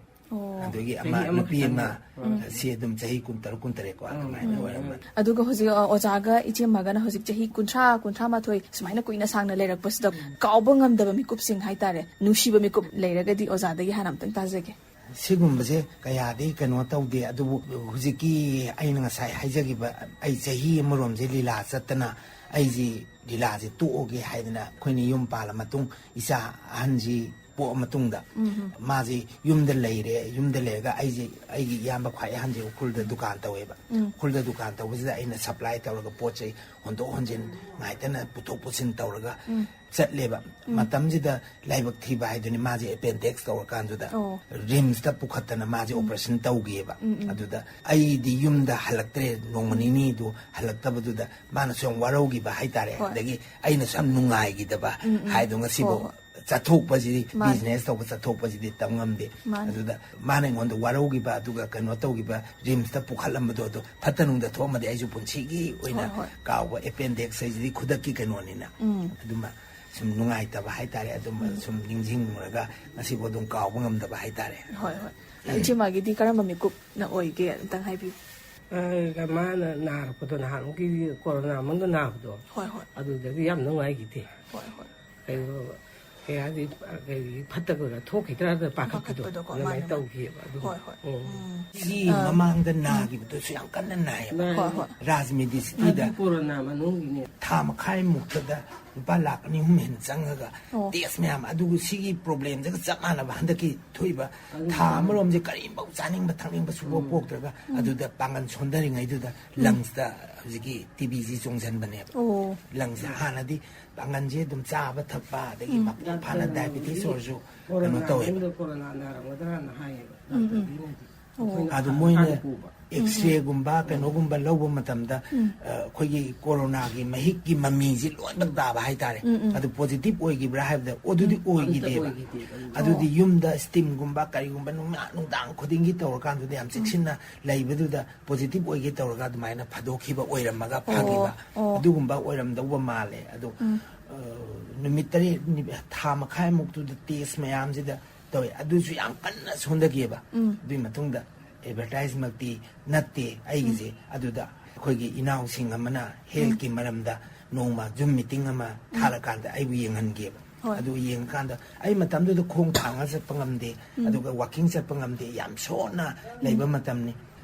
ꯑꯗꯨꯒꯤ ꯑꯃ ꯆꯍꯤ ꯅꯨꯄꯤ ꯑꯃꯈꯛꯇꯪ ꯑꯃ ꯂꯩꯕ꯫ ꯁꯤ ꯑꯗꯨꯝ ꯆꯍꯤ ꯀꯨꯟꯇꯔꯨꯛ ꯀꯨꯟꯇꯔꯦꯠꯀꯣ ꯑꯗꯨꯃꯥꯏꯅ ꯑꯣꯏꯔꯝꯃꯅꯤ꯫ ꯑꯗꯨꯒ ꯍꯧꯖꯤꯛ ꯑ, ꯑꯣꯖꯥꯒ ꯏꯆꯦ ꯑꯃꯒꯅ ꯍꯧꯖꯤꯛ ꯆꯍꯤ ꯀꯨꯟꯊ꯭ꯔꯥ ꯀꯨꯟꯊ꯭ꯔꯥ ꯃꯥꯊꯣꯏ ꯁꯨꯃꯥꯏꯅ ꯀꯨꯏꯅ ꯁꯥꯡꯅ ꯂꯩꯔꯛꯄꯁꯤꯗ ꯀꯥꯎꯕ ꯉꯝꯗꯕ ꯃꯤꯀꯨꯞꯁꯤꯡ ꯍꯥꯏꯇꯥꯔꯦ, ꯅꯨꯡꯁꯤꯕ ꯃꯤꯀꯨꯞ ꯂꯩꯔꯒꯗꯤ ꯑꯣꯖꯥꯗꯒꯤ ꯍꯥꯟꯅ ꯑꯝꯇꯪ ꯇꯥꯖꯒꯦ꯫ ꯁꯤꯒꯨꯝꯕꯁꯦ ꯀꯌꯥꯗꯤ ꯀꯩꯅꯣ ꯇꯧꯗꯦ, ꯑꯗꯨꯕꯨ ꯍꯧꯖꯤꯛꯀꯤ ꯑꯩꯅ ꯉꯁꯥꯏ ꯍꯥꯏꯖꯈꯤꯕ, ꯑꯩ ꯆꯍꯤ ꯑꯃꯔꯣꯝꯁꯦ ꯂꯤꯂꯥ ꯆꯠꯇꯅ ꯑꯩꯁꯤ ꯂꯤꯂꯥꯁꯦ ꯇꯣꯛꯑꯒꯦ ꯍꯥꯏꯗꯅ ꯑꯩꯈꯣꯏꯅ ꯌꯨꯝ ꯄꯥꯜꯂ ꯃꯇꯨꯡ ꯏꯆꯥ ꯑꯍꯟꯁꯤ ꯄꯣꯛꯑ ꯃꯇꯨꯡꯗ ꯃꯥꯁꯤ ꯌꯨꯝꯗ ꯂꯩꯔꯦ꯫ ꯌꯨꯝꯗ ꯂꯩꯔꯒ ꯑꯩꯁꯦ, ꯑꯩꯒꯤ ꯏꯌꯥꯝꯕ ꯈ꯭ꯋꯥꯏ ꯑꯍꯟꯁꯦ ꯎꯈ꯭ꯔꯨꯜꯗ ꯗꯨꯀꯥꯟ ꯇꯧꯋꯦꯕ꯫ ꯎꯈ꯭ꯔꯨꯜꯗ ꯗꯨꯀꯥꯟ ꯇꯧꯕꯁꯤꯗ ꯑꯩꯅ ꯁꯄ꯭ꯂꯥꯏ ꯇꯧꯔꯒ ꯄꯣꯠ ꯆꯩ ꯍꯣꯟꯗꯣꯛ ꯍꯣꯟꯖꯤꯟ ꯉꯥꯏꯇꯅ ꯄꯨꯊꯣꯛ ꯄꯨꯁꯤꯟ ꯇꯧꯔꯒ ꯆꯠꯂꯦꯕ꯫ ꯃꯇꯝꯁꯤꯗ ꯂꯥꯏꯕꯛ ꯊꯤꯕ ꯍꯥꯏꯗꯨꯅꯤ, ꯃꯥꯁꯦ ꯑꯦꯄꯦꯟꯗꯤꯛꯁ ꯇꯧꯔꯀꯥꯟꯗꯨꯗ ꯔꯤꯝꯁꯇ ꯄꯨꯈꯠꯇꯅ ꯃꯥꯁꯦ ꯑꯣꯄꯔꯦꯁꯟ ꯇꯧꯈꯤꯑꯕ꯫ ꯑꯗꯨꯗ ꯑꯩꯗꯤ ꯌꯨꯝꯗ ꯍꯜꯂꯛꯇ꯭ꯔꯦ, ꯅꯣꯡꯃ ꯅꯤꯅꯤꯗꯨ ꯍꯜꯂꯛꯇꯕꯗꯨꯗ ꯃꯥꯅꯁꯨ ꯌꯥꯝ ꯋꯥꯔꯧꯈꯤꯕ ꯍꯥꯏꯇꯥꯔꯦ꯫ ꯑꯗꯒꯤ ꯑꯩꯅꯁꯨ ꯌꯥꯝ ꯅꯨꯡꯉꯥꯏꯈꯤꯗꯕ ꯍꯥꯏꯗꯣ ꯉꯁꯤꯐꯥꯎ ꯆꯠꯊꯣꯛꯄꯁꯤꯗꯤ, ꯃꯥꯅꯤ꯫ ꯕꯤꯖꯤꯅꯦꯁ ꯇꯧꯕ ꯆꯠꯊꯣꯛꯄꯁꯤꯗꯤ ꯇꯝ ꯉꯝꯗꯦ꯫ ꯃꯥꯅꯤ꯫ ꯑꯗꯨꯗ ꯃꯥꯅ ꯑꯩꯉꯣꯟꯗ ꯋꯥꯔꯧꯈꯤꯕ, ꯑꯗꯨꯒ ꯀꯩꯅꯣ ꯇꯧꯈꯤꯕ, ꯔꯤꯝꯁꯇ ꯄꯨꯈꯠꯂꯝꯕꯗꯣ, ꯑꯗꯣ ꯐꯠꯇ ꯅꯨꯡꯗ ꯊꯣꯛꯑꯝꯃꯗꯤ ꯑꯩꯁꯨ ꯄꯨꯟꯁꯤꯒꯤ ꯑꯣꯏꯅ ꯍꯣꯏ, ꯍꯣꯏ꯫ ꯀꯥꯎꯕ, ꯑꯦꯄꯦꯟꯗꯤꯛꯁ ꯍꯥꯏꯁꯤꯗꯤ ꯈꯨꯗꯛꯀꯤ ꯀꯩꯅꯣꯅꯤꯅ꯫ ꯑꯗꯨꯃ ꯁꯨꯝ ꯅꯨꯡꯉꯥꯏꯇꯕ ꯍꯥꯏꯇꯥꯔꯦ, ꯑꯗꯨꯝꯕ ꯁꯨꯝ ꯅꯤꯡꯁꯤꯡꯉꯨꯔꯒ ꯉꯁꯤꯐꯥꯎ ꯑꯗꯨꯝ ꯀꯥꯎꯕ ꯉꯝꯗꯕ ꯍꯥꯏꯇꯥꯔꯦ꯫ ꯍꯣꯏ, ꯍꯣꯏ꯫ ꯏꯆꯦ ꯃꯥꯒꯤꯗꯤ ꯀꯔꯝꯕ ꯃꯤꯀꯨꯞꯅ ꯑꯣꯏꯒꯦ? ꯑꯝꯇꯪ ꯍꯥꯏꯕꯤꯌꯨ꯫ ꯑ, ꯃꯥꯅ ꯅꯥꯔꯛꯄꯗꯣ, ꯅꯍꯥꯟꯃꯨꯛꯀꯤ ꯀꯣꯔꯣꯅꯥ ꯃꯅꯨꯡꯗ ꯅꯥꯕꯗꯣ, ꯍꯣꯏ, ꯍꯣꯏ꯫ ꯑꯗꯨꯗꯒꯤ ꯌꯥꯝ ꯅꯨꯡꯉꯥꯏꯈꯤꯗꯦ꯫ ꯍꯣꯏ, ꯍꯣꯏ꯫ ꯀꯩꯅꯣ, ꯀꯩ ꯍꯥꯏꯗꯤ, ꯀꯩ ꯐꯠꯇꯕꯒ ꯊꯣꯛꯈꯤꯗ꯭ꯔꯥꯅ ꯄꯥꯈꯠꯄꯗꯣ, ꯄꯥꯈꯠꯄꯗꯣꯀꯣ, ꯑꯗꯨꯃꯥꯏꯅ ꯃꯥꯅꯦ, ꯃꯥꯅꯦ꯫ ꯇꯧꯈꯤꯑꯕ ꯑꯗꯨꯒ꯫ ꯍꯣꯏ, ꯍꯣꯏ꯫ ꯎꯝ꯫ ꯎꯝ꯫ ꯁꯤ ꯃꯃꯥꯡꯗ ꯅꯥꯈꯤꯕꯗꯨꯁꯨ ꯌꯥꯝ ꯀꯟꯅ ꯅꯥꯏꯌꯦꯕ꯫ ꯍꯣꯏ, ꯍꯣꯏ꯫ ꯔꯥꯖꯃꯤꯗꯤ ꯁꯤꯇꯤꯗ꯫ ꯑꯗꯨ ꯀꯣꯔꯣꯅꯥ ꯃꯅꯨꯡꯒꯤꯅꯦ꯫ ꯊꯥ ꯃꯈꯥꯏꯃꯨꯛꯇꯗ ꯂꯨꯄꯥ ꯂꯥꯛ ꯑꯅꯤ ꯑꯍꯨꯝ ꯍꯦꯟꯅ ꯆꯪꯉꯒ ꯑꯣ꯫ ꯇꯦꯁ ꯃꯌꯥꯝ, ꯑꯗꯨꯒ ꯁꯤꯒꯤ ꯄ꯭ꯔꯣꯕ꯭ꯂꯦꯝꯁꯤꯒ ꯆꯞ ꯃꯥꯟꯅꯕ ꯍꯟꯗꯛꯀꯤ ꯊꯣꯛꯏꯕ꯫ ꯑꯗꯨ ꯊꯥ ꯑꯃꯔꯣꯝꯁꯦ ꯀꯔꯤꯝꯐꯥꯎ ꯆꯥꯅꯤꯡꯕ ꯊꯛꯅꯤꯡꯕ ꯁꯨꯡꯄꯣꯛ ꯎꯝ꯫ ꯄꯣꯛꯇ꯭ꯔꯒ ꯎꯝ꯫ ꯑꯗꯨꯗ ꯄꯥꯡꯒꯜ ꯁꯣꯟꯊꯔꯤꯉꯩꯗꯨꯗ ꯎꯝ꯫ ꯂꯪꯁꯇ ꯍꯧꯖꯤꯛꯀꯤ ꯇꯤꯕꯤꯁꯤ ꯆꯣꯡꯁꯤꯟꯕꯅꯦꯕ꯫ ꯑꯣ꯫ ꯂꯪꯁ ꯍꯥꯟꯅꯗꯤ ꯄꯥꯡꯒꯜꯁꯦ ꯑꯗꯨꯝ ꯆꯥꯕ ꯊꯛꯄ ꯑꯗꯒꯤ ꯎꯝ꯫ ꯃꯄꯨꯡ ꯐꯥꯅ ꯗꯥꯏꯕꯤꯇꯤꯁ ꯑꯣꯏꯔꯁꯨ ꯀꯩꯅꯣ ꯀꯣꯔꯣꯅꯥ ꯇꯧꯋꯦꯕ꯫ ꯃꯅꯨꯡꯗ ꯀꯣꯔꯣꯅꯥ ꯅꯥꯔꯝꯒꯗ꯭ꯔꯥꯅ ꯍꯥꯏꯌꯦꯕ ꯎꯝ, ꯎꯝ꯫ ꯗꯥꯛꯇꯔꯗꯨꯅꯗꯤ꯫ ꯑꯣ꯫ ꯑꯩꯈꯣꯏꯅ ꯑꯗꯨ ꯃꯣꯏꯅ ꯍꯥꯟꯅ ꯄꯨꯕ꯫ ꯑꯦꯛꯁꯔꯦꯒꯨꯝꯕ ꯀꯩꯅꯣꯒꯨꯝꯕ ꯂꯧꯕ ꯃꯇꯝꯗ, ꯎꯝ꯫ ꯑ, ꯑꯩꯈꯣꯏꯒꯤ ꯀꯣꯔꯣꯅꯥꯒꯤ ꯃꯍꯤꯛꯀꯤ ꯃꯃꯤꯁꯤ ꯂꯣꯏꯅꯃꯛ ꯇꯥꯕ ꯍꯥꯏꯇꯥꯔꯦ꯫ ꯎꯝ, ꯎꯝ꯫ ꯑꯗꯨ ꯄꯣꯖꯤꯇꯤꯚ ꯑꯣꯏꯈꯤꯕ꯭ꯔꯥ ꯍꯥꯏꯕꯗ ꯑꯗꯨꯗꯤ ꯎꯝ꯫ ꯑꯝꯇ ꯑꯣꯏꯈꯤꯗꯦꯕ꯫ ꯑꯣꯏꯈꯤꯗꯦꯕ꯫ ꯑꯗꯨꯗꯤ ꯑꯣ꯫ ꯌꯨꯝꯗ ꯁ꯭ꯇꯤꯝꯒꯨꯝꯕ ꯀꯔꯤꯒꯨꯝꯕ ꯅꯨꯡꯗꯥꯡ, ꯅꯨꯡꯗꯥꯡ ꯈꯨꯗꯤꯡꯒꯤ ꯇꯧꯔꯀꯥꯟꯗꯗꯤ ꯌꯥꯝ ꯎꯝ꯫ ꯆꯦꯛꯁꯤꯟꯅ ꯂꯩꯕꯗꯨꯗ ꯄꯣꯖꯤꯇꯤꯚ ꯑꯣꯏꯒꯦ ꯇꯧꯔꯒ ꯑꯗꯨꯃꯥꯏꯅ ꯐꯥꯗꯣꯛꯈꯤꯕ ꯑꯣꯏꯔꯝꯃꯒ ꯑꯣ, ꯐꯈꯤꯕ꯫ ꯑꯣ꯫ ꯑꯗꯨꯒꯨꯝꯕ ꯑꯣꯏꯔꯝꯗꯧꯕ ꯃꯥꯜꯂꯦ꯫ ꯑꯗꯣ, ꯎꯝ꯫ ꯑ, ꯅꯨꯃꯤꯠ ꯇꯔꯦꯠ, ꯅꯨꯃꯤꯠ, ꯊꯥ ꯃꯈꯥꯏꯃꯨꯛꯇꯨꯗ ꯇꯦꯁ ꯃꯌꯥꯝꯁꯤꯗ ꯇꯧꯋꯦ꯫ ꯑꯗꯨꯁꯨ ꯌꯥꯝ ꯀꯟꯅ ꯁꯣꯟꯊꯈꯤꯑꯕ꯫ ꯑꯗꯨꯒꯤ ꯃꯇꯨꯡꯗ ꯑꯦꯗꯚꯔꯇꯥꯏꯁꯃꯛꯇꯤ ꯅꯠꯇꯦ ꯑꯩꯒꯤꯁꯦ꯫ ꯑꯗꯨꯗ ꯑꯩꯈꯣꯏꯒꯤ ꯏꯅꯥꯎꯁꯤꯡ ꯑꯃꯅ ꯍꯦꯜꯊꯀꯤ ꯃꯔꯝꯗ ꯅꯣꯡꯃ ꯖꯨꯝ ꯃꯤꯇꯤꯡ ꯑꯃ ꯊꯥꯔꯀꯥꯟꯗ ꯑꯩꯕꯨ ꯌꯦꯡꯍꯟꯒꯦꯕ꯫ ꯍꯣꯏ꯫ ꯑꯗꯨ ꯌꯦꯡꯉꯀꯥꯟꯗ ꯑꯩ ꯃꯇꯝꯗꯨꯗ ꯈꯣꯡ ꯊꯥꯡꯉ ꯆꯠꯄ ꯉꯝꯗꯦ, ꯑꯗꯨꯒ ꯋꯥꯀꯤꯡ ꯆꯠꯄ ꯉꯝꯗꯦ, ꯌꯥꯝ ꯁꯣꯟꯅ ꯂꯩꯕ ꯃꯇꯝꯅꯤ꯫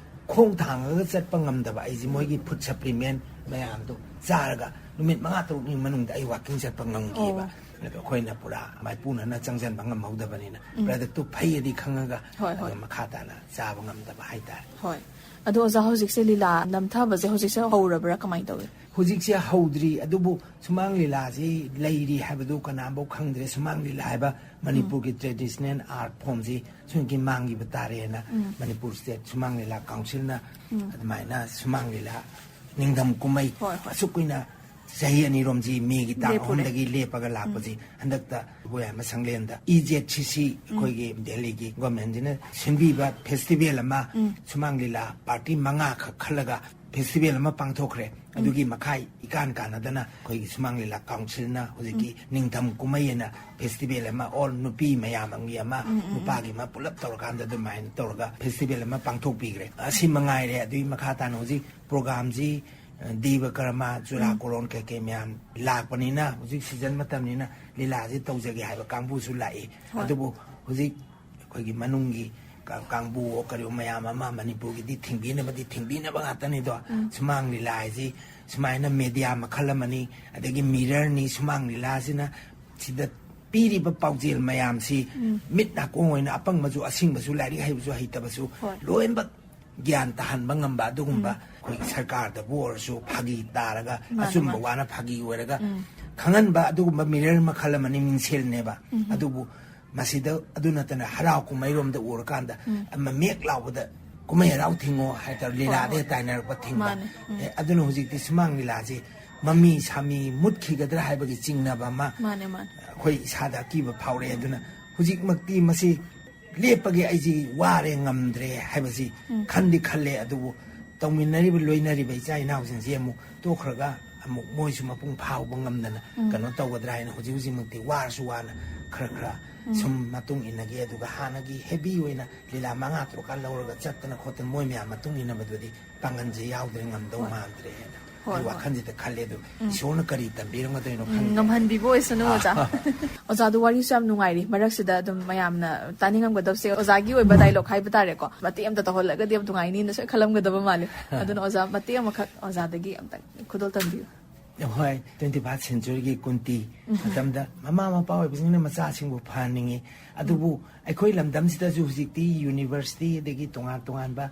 ꯈꯣꯡ ꯊꯥꯡꯉꯒ ꯆꯠꯄ ꯉꯝꯗꯕ ꯑꯩꯁꯦ ꯃꯣꯏꯒꯤ ꯐꯨꯗ ꯁꯄ꯭ꯂꯤꯃꯦꯟ ꯃꯌꯥꯝꯗꯣ ꯆꯥꯔꯒ ꯅꯨꯃꯤꯠ ꯃꯉꯥ ꯇꯔꯨꯛꯅꯤ ꯃꯅꯨꯡꯗ ꯑꯩ ꯋꯥꯀꯤꯡ ꯆꯠꯄ ꯉꯝꯈꯤꯕ꯫ ꯑꯣ꯫ ꯑꯗꯣ ꯑꯩꯈꯣꯏꯅ ꯄꯨꯔꯥ ꯃꯥꯏꯄꯨꯅꯅ ꯆꯪꯁꯤꯟꯕ ꯉꯝꯍꯧꯗꯕꯅꯤꯅ, ꯄ꯭ꯔꯗꯛꯇꯨ ꯐꯩꯌꯦꯗꯤ ꯈꯪꯉꯒ ꯍꯣꯏ, ꯍꯣꯏ꯫ ꯑꯗꯨꯝ ꯃꯈꯥ ꯇꯥꯅ ꯆꯥꯕ ꯉꯝꯗꯕ ꯍꯥꯏꯇꯥꯔꯦ꯫ ꯍꯣꯏ꯫ ꯑꯗꯣ ꯑꯣꯖꯥ, ꯍꯧꯖꯤꯛꯁꯦ ꯂꯤꯂꯥ ꯅꯝꯊꯕꯁꯦ ꯍꯧꯖꯤꯛꯁꯦ ꯍꯧꯔꯕ꯭ꯔꯥ, ꯀꯃꯥꯏꯅ ꯇꯧꯏ? ꯍꯧꯖꯤꯛꯁꯦ ꯍꯧꯗ꯭ꯔꯤ, ꯑꯗꯨꯕꯨ ꯁꯨꯃꯥꯡ ꯂꯤꯂꯥꯁꯤ ꯂꯩꯔꯤ ꯍꯥꯏꯕꯗꯨ ꯀꯅꯥꯝꯐꯥꯎ ꯈꯪꯗ꯭ꯔꯦ꯫ ꯁꯨꯃꯥꯡ ꯂꯤꯂꯥ ꯍꯥꯏꯕ ꯃꯅꯤꯄꯨꯔꯒꯤ ꯇ꯭ꯔꯦꯗꯤꯁꯅꯦꯜ ꯑꯥꯔꯠ ꯐꯣꯝꯁꯤ ꯁꯨꯝꯒꯤ ꯃꯥꯡꯈꯤꯕ ꯇꯥꯔꯦꯅ ꯃꯅꯤꯄꯨꯔ ꯁ꯭ꯇꯦꯠ ꯁꯨꯃꯥꯡ ꯂꯤꯂꯥ ꯀꯥꯎꯟꯁꯤꯜꯅ ꯑꯗꯨꯃꯥꯏꯅ ꯁꯨꯃꯥꯡ ꯂꯤꯂꯥ ꯅꯤꯡꯊꯝ ꯀꯨꯝꯍꯩ ꯍꯣꯏ, ꯍꯣꯏ꯫ ꯑꯁꯨꯛ ꯀꯨꯏꯅ ꯆꯍꯤ ꯑꯅꯤ ꯔꯣꯝꯁꯤ ꯃꯦꯒꯤ ꯇꯥꯡ ꯂꯦꯞꯄꯨꯔꯦ꯫ ꯑꯍꯨꯝꯗꯒꯤ ꯂꯦꯞꯄꯒ ꯂꯥꯛꯄꯁꯤ ꯍꯟꯗꯛꯇ ꯏꯕꯣꯌꯥꯏꯃ ꯁꯪꯂꯦꯟꯗ ꯏ ꯖꯦꯠ ꯁꯤ ꯁꯤ ꯑꯩꯈꯣꯏꯒꯤ ꯗꯦꯜꯂꯤꯒꯤ ꯒꯣꯔꯃꯦꯟꯁꯤꯅ ꯁꯤꯟꯕꯤꯕ ꯐꯦꯁꯇꯤꯚꯦꯜ ꯑꯃ ꯁꯨꯃꯥꯡ ꯂꯤꯂꯥ ꯄꯥꯔꯇꯤ ꯃꯉꯥꯈꯛ ꯈꯜꯂꯒ ꯐꯦꯁꯇꯤꯚꯦꯜ ꯑꯃ ꯄꯥꯡꯊꯣꯛꯈ꯭ꯔꯦ꯫ ꯑꯗꯨꯒꯤ ꯃꯈꯥꯏ ꯏꯀꯥꯟ ꯀꯥꯟꯅꯗꯅ ꯑꯩꯈꯣꯏꯒꯤ ꯁꯨꯃꯥꯡ ꯂꯤꯂꯥ ꯀꯥꯎꯟꯁꯤꯜꯅ ꯍꯧꯖꯤꯛꯀꯤ ꯅꯤꯡꯊꯝ ꯀꯨꯝꯍꯩ ꯑꯅ ꯐꯦꯁꯇꯤꯚꯦꯜ ꯑꯃ, ꯑꯣꯜ ꯅꯨꯄꯤ ꯃꯌꯥꯝꯒꯤ ꯑꯃ, ꯅꯨꯄꯥꯒꯤ ꯑꯃ ꯄꯨꯂꯞ ꯇꯧꯔꯀꯥꯟꯗ ꯑꯗꯨꯃꯥꯏꯅ ꯇꯧꯔꯒ ꯐꯦꯁꯇꯤꯚꯦꯜ ꯑꯃ ꯄꯥꯡꯊꯣꯛꯄꯤꯈ꯭ꯔꯦ꯫ ꯑꯁꯤ ꯃꯉꯥꯏꯔꯦ꯫ ꯑꯗꯨꯒꯤ ꯃꯈꯥ ꯇꯥꯅ ꯍꯧꯖꯤꯛ ꯄ꯭ꯔꯣꯒꯥꯝꯁꯤ, ꯑ, ꯗꯤꯕ ꯀꯔꯃ, ꯆꯨꯔꯥ ꯀꯣꯔꯣꯟ ꯀꯩꯀꯩ ꯃꯌꯥꯝ ꯂꯥꯛꯄꯅꯤꯅ ꯍꯧꯖꯤꯛ ꯁꯤꯖꯟ ꯃꯇꯝꯅꯤꯅ ꯂꯤꯂꯥꯁꯤ ꯇꯧꯖꯒꯦ ꯍꯥꯏꯕ ꯀꯥꯡꯕꯨꯁꯨ ꯂꯥꯛꯏ꯫ ꯍꯣꯏ꯫ ꯑꯗꯨꯕꯨ ꯍꯧꯖꯤꯛ ꯑꯩꯈꯣꯏꯒꯤ ꯃꯅꯨꯡꯒꯤ ꯀ-, ꯀꯥꯡꯕꯨ ꯀꯔꯤ ꯃꯌꯥꯝ ꯑꯃ ꯃꯅꯤꯄꯨꯔꯒꯤꯗꯤ ꯊꯤꯡꯕꯤꯅꯕꯗꯤ ꯊꯤꯡꯕꯤꯅꯕ ꯉꯥꯛꯇꯅꯤꯗꯣ꯫ ꯁꯨꯃꯥꯡ ꯂꯤꯂꯥ ꯍꯥꯏꯁꯤ ꯁꯨꯃꯥꯏꯅ ꯃꯦꯗꯤꯌꯥ ꯃꯈꯜ ꯑꯃꯅꯤ, ꯑꯗꯒꯤ ꯃꯤꯔꯔꯅꯤ꯫ ꯁꯨꯃꯥꯡ ꯂꯤꯂꯥꯁꯤꯅ ꯁꯤꯗ ꯄꯤꯔꯤꯕ ꯄꯥꯎꯖꯦꯜ ꯃꯌꯥꯝꯁꯤ ꯃꯤꯠ ꯅꯥꯀꯣꯡ ꯑꯣꯏꯅ ꯑꯄꯪꯕꯁꯨ, ꯑꯁꯤꯡꯕꯁꯨ, ꯂꯥꯏꯔꯤꯛ ꯍꯩꯕꯁꯨ, ꯍꯩꯇꯕꯁꯨ ꯍꯣꯏ꯫ ꯂꯣꯏꯅꯃꯛ ꯒ꯭ꯌꯥꯟ ꯇꯥꯍꯟꯕ ꯉꯝꯕ ꯑꯗꯨꯒꯨꯝꯕ ꯑꯩꯈꯣꯏꯒꯤ ꯁꯔꯀꯥꯔꯗꯕꯨ ꯑꯣꯏꯔꯁꯨ ꯐꯥꯒꯤ ꯇꯥꯔꯒ, ꯃꯥꯅꯦ, ꯑꯆꯨꯝꯕ ꯃꯥꯅꯦ꯫ ꯋꯥꯅ ꯐꯥꯒꯤ ꯑꯣꯏꯔꯒ ꯈꯪꯍꯟꯕ ꯑꯗꯨꯒꯨꯝꯕ ꯃꯤꯔꯔ ꯃꯈꯜ ꯑꯃꯅꯤ, ꯃꯤꯡꯁꯦꯜꯅꯦꯕ꯫ ꯑꯗꯨꯕꯨ ꯃꯁꯤꯗ ꯑꯗꯨ ꯅꯠꯇꯅ ꯍꯔꯥꯎ ꯀꯨꯝꯍꯩꯔꯣꯝꯗ ꯎꯔꯀꯥꯟꯗ ꯃꯃꯦꯛ ꯂꯥꯎꯕꯗ ꯀꯨꯝꯍꯩ ꯍꯔꯥꯎ ꯊꯤꯡꯉꯣ ꯍꯥꯏꯇꯥꯔꯦ, ꯂꯤꯂꯥꯗ ꯍꯣꯏ꯫ ꯇꯥꯏꯅꯔꯛꯄ ꯊꯤꯡꯕ꯫ ꯃꯥꯅꯦ꯫ ꯎꯝ꯫ ꯑꯦ, ꯑꯗꯨꯅ ꯍꯧꯖꯤꯛꯇꯤ ꯁꯨꯃꯥꯡ ꯂꯤꯂꯥꯁꯤ ꯃꯃꯤ ꯁꯥꯃꯤ ꯃꯨꯠꯈꯤꯒꯗ꯭ꯔꯥ ꯍꯥꯏꯕꯒꯤ ꯆꯤꯡꯅꯕ ꯑꯃ ꯃꯥꯅꯦ, ꯃꯥꯅꯦ꯫ ꯑꯩꯈꯣꯏ ꯏꯁꯥꯗ ꯑꯀꯤꯕ ꯐꯥꯎꯔꯛꯑꯦ꯫ ꯑꯗꯨꯅ ꯍꯧꯖꯤꯛꯃꯛꯇꯤ ꯃꯁꯤ ꯂꯦꯞꯄꯒꯦ, ꯑꯩꯁꯤ ꯋꯥꯔꯦ, ꯉꯝꯗ꯭ꯔꯦ ꯍꯥꯏꯕꯁꯤ ꯈꯟꯗꯤ ꯈꯜꯂꯦ꯫ ꯑꯗꯨꯕꯨ ꯇꯧꯃꯤꯟꯅꯔꯤꯕ, ꯂꯣꯏꯅꯔꯤꯕ ꯏꯆꯥ ꯏꯅꯥꯎꯁꯤꯡꯁꯤ ꯑꯃꯨꯛ ꯇꯣꯛꯈ꯭ꯔꯒ ꯑꯃꯨꯛ ꯃꯣꯏꯁꯨ ꯃꯄꯨꯡ ꯐꯥꯎꯕ ꯉꯝꯗꯅ ꯎꯝ꯫ ꯀꯩꯅꯣ ꯇꯧꯒꯗ꯭ꯔꯥ ꯍꯥꯏꯅ ꯍꯧꯖꯤꯛ ꯍꯧꯖꯤꯛꯃꯛꯇꯤ ꯋꯥꯔꯁꯨ ꯋꯥꯅ ꯈꯔ ꯈꯔ ꯎꯝ꯫ ꯁꯨꯝ ꯃꯇꯨꯡ ꯏꯟꯅꯒꯦ꯫ ꯑꯗꯨꯒ ꯍꯥꯟꯅꯒꯤ ꯍꯦꯕꯤ ꯑꯣꯏꯅ ꯂꯤꯂꯥ ꯃꯉꯥ ꯇꯔꯨꯛꯀ ꯂꯧꯔꯒ ꯆꯠꯇꯅ ꯈꯣꯠꯇꯅ ꯃꯣꯏ ꯃꯌꯥꯝ ꯃꯇꯨꯡ ꯏꯟꯅꯕꯗꯨꯗꯤ ꯄꯥꯡꯒꯜꯁꯦ ꯌꯥꯎꯗ꯭ꯔꯦ, ꯉꯝꯗꯧ ꯍꯣꯏ꯫ ꯃꯥꯟꯗ꯭ꯔꯦꯅ ꯍꯣꯏ, ꯑꯩ ꯍꯣꯏ꯫ ꯋꯥꯈꯜꯁꯤꯗ ꯈꯜꯂꯦ꯫ ꯑꯗꯨ ꯎꯝ꯫ ꯏꯁꯣꯔꯅ ꯀꯔꯤ ꯇꯝꯕꯤꯔꯝꯒꯗꯣꯏꯅꯣ ꯎꯝ, ꯈꯪꯗꯦ꯫ ꯉꯝꯍꯟꯕꯤꯕ ꯑꯣꯏꯁꯅꯨ, ꯑꯥ꯫ ꯑꯣꯖꯥ꯫ ꯑꯣꯖꯥꯗꯣ ꯋꯥꯔꯤꯁꯨ ꯌꯥꯝ ꯅꯨꯡꯉꯥꯏꯔꯤ꯫ ꯃꯔꯛꯁꯤꯗ ꯑꯗꯨꯝ ꯃꯌꯥꯝꯅ ꯇꯥꯅꯤꯡꯉꯝꯒꯗꯕꯁꯦ ꯑꯣꯖꯥꯒꯤ ꯑꯣꯏꯕ ꯗꯥꯏꯂꯣꯛ ꯍꯥꯏꯕ ꯇꯥꯔꯦꯀꯣ꯫ ꯃꯇꯦꯛ ꯑꯝꯇ ꯇꯧꯍꯜꯂꯒꯗꯤ ꯌꯥꯝ ꯅꯨꯡꯉꯥꯏꯅꯤꯅ ꯁꯣꯏ ꯈꯜꯂꯝꯒꯗꯕ ꯃꯥꯜꯂꯦ꯫ ꯑꯗꯨꯅ ꯑꯣꯖꯥ, ꯃꯇꯦꯛ ꯑꯃꯈꯛ ꯑꯣꯖꯥꯗꯒꯤ ꯑꯝꯇꯪ ꯈꯨꯗꯣꯜ ꯇꯝꯕꯤꯌꯨ꯫ ꯍꯣꯏ, twenty first centuryꯒꯤ ꯀꯨꯟꯇꯤ ꯎꯝ꯫ ꯃꯇꯝꯗ ꯃꯃꯥ ꯃꯄꯥ ꯑꯣꯏꯕꯁꯤꯡꯅ ꯃꯆꯥꯁꯤꯡꯕꯨ ꯐꯍꯟꯅꯤꯡꯉꯤ꯫ ꯑꯗꯨꯕꯨ ꯎꯝ꯫ ꯑꯩꯈꯣꯏ ꯂꯝꯗꯝꯁꯤꯗꯁꯨ ꯍꯧꯖꯤꯛꯇꯤ university ꯑꯗꯒꯤ ꯇꯣꯉꯥꯟ ꯇꯣꯉꯥꯟꯕ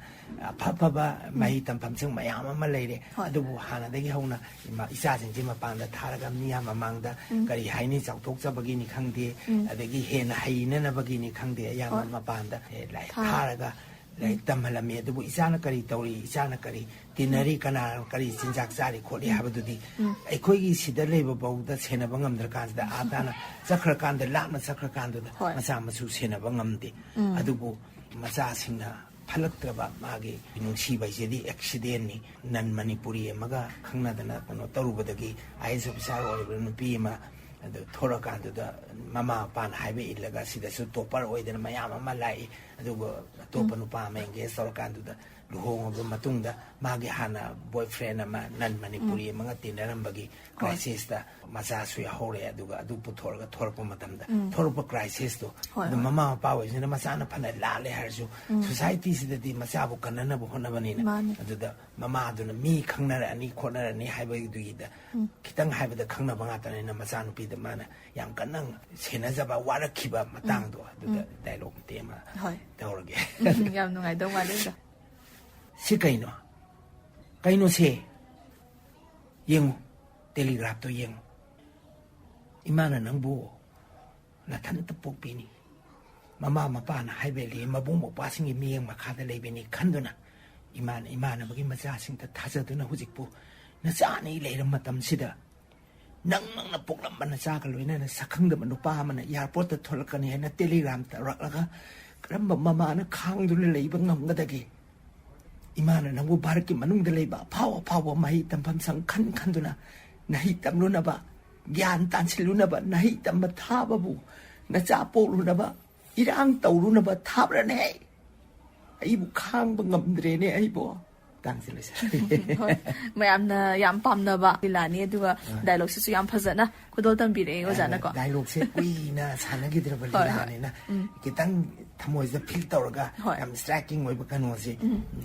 ꯑꯐ ꯑꯐꯕ ꯎꯝ꯫ ꯃꯍꯩ ꯇꯝꯐꯝꯁꯤꯡ ꯃꯌꯥꯝ ꯑꯃ ꯂꯩꯔꯦ꯫ ꯍꯣꯏ꯫ ꯑꯗꯨꯕꯨ ꯍꯥꯟꯅꯗꯒꯤ ꯍꯧꯅ ꯏꯃꯥ-, ꯏꯆꯥꯁꯤꯡꯁꯦ ꯃꯄꯥꯟꯗ ꯊꯥꯔꯒ ꯃꯤꯌꯥꯝ ꯃꯃꯥꯡꯗ ꯎꯝ꯫ ꯀꯔꯤ ꯍꯥꯏꯅꯤ, ꯆꯥꯎꯊꯣꯛꯆꯕꯒꯤꯅꯤ ꯈꯪꯗꯦ, ꯎꯝ꯫ ꯑꯗꯒꯤ ꯍꯦꯟꯅ ꯍꯩꯅꯅꯕꯒꯤꯅꯤ ꯈꯪꯗꯦ, ꯑꯌꯥꯝꯕ ꯍꯣꯏ꯫ ꯃꯄꯥꯟꯗ, ꯑꯦ, ꯂꯥꯏꯔꯤꯛ ꯊꯥ-, ꯊꯥꯔꯒ ꯂꯥꯏꯔꯤꯛ ꯎꯝ꯫ ꯇꯝꯍꯜꯂꯝꯃꯤ꯫ ꯑꯗꯨꯕꯨ ꯏꯆꯥꯅ ꯀꯔꯤ ꯇꯧꯔꯤ, ꯏꯆꯥꯅ ꯀꯔꯤ ꯇꯤꯟꯅꯔꯤ, ꯎꯝ꯫ ꯀꯅꯥ ꯀꯔꯤ ꯆꯤꯟꯖꯥꯛ ꯆꯥꯔꯤ ꯈꯣꯠꯂꯤ ꯎꯝ꯫ ꯍꯥꯏꯕꯗꯨꯗꯤ ꯎꯝ꯫ ꯑꯩꯈꯣꯏꯒꯤ ꯁꯤꯗ ꯂꯩꯕ ꯐꯥꯎꯗ ꯁꯦꯟꯅꯕ ꯉꯝꯗ꯭ꯔꯀꯥꯟꯁꯤꯗ, ꯑꯥ ꯇꯥꯅ ꯆꯠꯈ꯭ꯔꯀꯥꯟꯗ, ꯂꯥꯞꯅ ꯆꯠꯈ꯭ꯔꯀꯥꯟꯗꯨꯗ ꯍꯣꯏ꯫ ꯃꯆꯥ ꯃꯁꯨ ꯁꯦꯟꯅꯕ ꯉꯝꯗꯦ꯫ ꯎꯝ꯫ ꯑꯗꯨꯕꯨ ꯃꯆꯥꯁꯤꯡꯅ ꯐꯠꯂꯛꯇ꯭ꯔꯕ ꯃꯥꯒꯤ ꯅꯨꯡꯁꯤꯕ ꯍꯥꯏꯁꯤꯗꯤ accidentꯅꯤ꯫ ꯅꯟ ꯃꯅꯤꯄꯨꯔꯤ ꯑꯃꯒ ꯈꯪꯅꯗꯅ ꯀꯩꯅꯣ ꯇꯧꯔꯨꯕꯗꯒꯤ IAS officer ꯑꯣꯏꯔꯤꯕ ꯅꯨꯄꯤ ꯑꯃ ꯑꯗꯨ ꯊꯣꯛꯂꯀꯥꯟꯗꯨꯗ ꯃꯃꯥ ꯃꯄꯥꯅ ꯍꯥꯏꯕ ꯏꯜꯂꯒ ꯁꯤꯗꯁꯨ topper ꯑꯣꯏꯗꯅ ꯃꯌꯥꯝ ꯑꯃ ꯂꯥꯛꯏ꯫ ꯑꯗꯨꯒ ꯑꯇꯣꯞꯄ ꯎꯝ꯫ ꯅꯨꯄꯥ ꯑꯃ engage ꯇꯧꯔꯀꯥꯟꯗꯨꯗ ꯂꯨꯍꯣꯡꯉꯕ ꯃꯇꯨꯡꯗ ꯃꯥꯒꯤ ꯍꯥꯟꯅ boyfriend ꯑꯃ ꯅꯟ ꯃꯅꯤꯄꯨꯔꯤ ꯎꯝ꯫ ꯑꯃꯒ ꯇꯤꯟꯅꯔꯝꯕꯒꯤ ꯍꯣꯏ꯫ crisisꯇ ꯃꯆꯥꯁꯨ ꯌꯥꯎꯍꯧꯔꯦ꯫ ꯑꯗꯨꯒ ꯑꯗꯨ ꯄꯨꯊꯣꯔꯒ ꯊꯣꯔꯛꯄ ꯃꯇꯝꯗ ꯎꯝ꯫ ꯊꯣꯔꯛꯄ crisisꯇꯣ ꯍꯣꯏ, ꯑꯗꯨ ꯍꯣꯏ꯫ ꯃꯃꯥ ꯃꯄꯥ ꯑꯣꯏꯕꯁꯤꯅ ꯃꯆꯥꯅ ꯐꯅ ꯂꯥꯜꯂꯦ ꯍꯥꯏꯔꯁꯨ ꯎꯝ꯫ societyꯁꯤꯗꯗꯤ ꯃꯆꯥꯕꯨ ꯀꯟꯅꯅꯕ ꯍꯣꯠꯅꯕꯅꯤꯅ ꯃꯥꯅꯦ꯫ ꯑꯗꯨꯗ ꯃꯃꯥꯗꯨꯅ ꯃꯤ ꯈꯪꯅꯔꯛꯑꯅꯤ ꯈꯣꯠꯅꯔꯅꯤ ꯍꯥꯏꯕꯗꯨꯒꯤꯗ ꯎꯝ꯫ ꯈꯤꯇꯪ ꯍꯥꯏꯕꯗ ꯈꯪꯅꯕ ꯉꯥꯛꯇꯅꯤꯅ ꯃꯆꯥꯅꯨꯄꯤꯗ ꯃꯥꯅ ꯌꯥꯝ ꯀꯟꯅ ꯁꯦꯟꯅꯖꯕ ꯋꯥꯔꯛꯈꯤꯕ ꯎꯝ꯫ ꯃꯇꯥꯡꯗꯣ ꯑꯗꯨꯗ ꯎꯝ꯫ dialogue ꯃꯇꯦꯛ ꯑꯃ ꯍꯣꯏ꯫ ꯇꯧꯔꯒꯦ꯫ ꯎꯝ, ꯌꯥꯝ ꯅꯨꯡꯉꯥꯏꯗꯧ ꯃꯥꯜꯂꯦ ꯑꯣꯖꯥ꯫ ꯁꯤ ꯀꯩꯅꯣ? ꯀꯩꯅꯣꯁꯦ? ꯌꯦꯡꯉꯨ, telegraphꯇꯣ ꯌꯦꯡꯉꯨ꯫ ꯏꯃꯥꯅ ꯅꯪꯕꯨ ꯅꯊꯟꯇ ꯄꯣꯛꯄꯤꯅꯤ꯫ ꯃꯃꯥ ꯃꯄꯥꯅ ꯍꯥꯏꯕ ꯏꯜꯂꯤ, ꯃꯕꯨꯡ ꯃꯧꯄ꯭ꯋꯥꯁꯤꯡꯒꯤ ꯃꯤꯠꯌꯦꯡ ꯃꯈꯥꯗ ꯂꯩꯕꯅꯤ ꯈꯟꯗꯨꯅ ꯏꯃꯥꯅ ꯏꯃꯥꯟꯅꯕꯒꯤ ꯃꯆꯥꯁꯤꯡꯗ ꯊꯥꯖꯗꯨꯅ ꯍꯧꯖꯤꯛꯄꯨ ꯅꯆꯥ ꯑꯅꯤ ꯂꯩꯔꯕ ꯃꯇꯝꯁꯤꯗ ꯅꯪ ꯅꯪꯅ ꯄꯣꯛꯂꯝꯕ ꯅꯆꯥꯒ ꯂꯣꯏꯅꯅ ꯁꯛꯈꯪꯗꯕ ꯅꯨꯄꯥ ꯑꯃꯅ airportꯇ ꯊꯣꯛꯂꯛꯀꯅꯤ ꯍꯥꯏꯅ telegram ꯇꯧꯔꯛꯂꯒ ꯀꯔꯝꯕ ꯃꯃꯥꯅ ꯈꯥꯡꯗꯨꯅ ꯂꯩꯕ ꯉꯝꯒꯗꯒꯦ? ꯏꯃꯥꯅ ꯅꯪꯕꯨ ꯚꯥꯔꯠꯀꯤ ꯃꯅꯨꯡꯗ ꯂꯩꯕ ꯑꯐꯥꯎ ꯑꯐꯥꯎꯕ ꯃꯍꯩ ꯇꯝꯐꯝ ꯁꯪ ꯈꯟ ꯈꯟꯗꯨꯅ ꯅꯍꯩ ꯇꯝꯂꯨꯅꯕ, ꯒ꯭ꯌꯥꯟ ꯇꯥꯟꯁꯤꯜꯂꯨꯅꯕ, ꯅꯍꯩ ꯇꯝꯕ ꯊꯥꯕꯕꯨ ꯅꯆꯥ ꯄꯣꯛꯂꯨꯅꯕ, ꯏꯔꯥꯡ ꯇꯧꯔꯨꯅꯕ ꯊꯥꯕ꯭ꯔꯅꯦ? ꯑꯩꯕꯨ ꯈꯥꯡꯕ ꯉꯝꯗ꯭ꯔꯦꯅꯦ ꯑꯩꯕꯨ꯫ ꯃꯇꯥꯡꯁꯦ ꯂꯣꯏꯁꯤꯜꯂꯦ꯫ ꯍꯣꯏ, ꯃꯌꯥꯝꯅ ꯌꯥꯝ ꯄꯥꯝꯅꯕ ꯂꯤꯂꯥꯅꯤ꯫ ꯑꯗꯨꯒ ꯗꯥꯏꯂꯣꯛꯁꯤꯁꯨ ꯌꯥꯝ ꯐꯖꯅ ꯈꯨꯗꯣꯜ ꯇꯝꯕꯤꯔꯛꯑꯦ ꯑꯣꯖꯥꯅꯀꯣ꯫ ꯗꯥꯏꯂꯣꯛꯁꯦ ꯀꯨꯏꯅ ꯁꯥꯟꯅꯈꯤꯗ꯭ꯔꯕ ꯍꯣꯏ, ꯍꯣꯏ꯫ ꯂꯤꯂꯥꯅꯤꯅ ꯈꯤꯇꯪ ꯊꯃꯣꯏꯁꯤꯗ ꯐꯤꯜ ꯇꯧꯔꯒ ꯍꯣꯏ꯫ ꯌꯥꯝ ꯁ꯭ꯇ꯭ꯔꯥꯏꯀꯤꯡ ꯑꯣꯏꯕ ꯀꯩꯅꯣꯁꯦ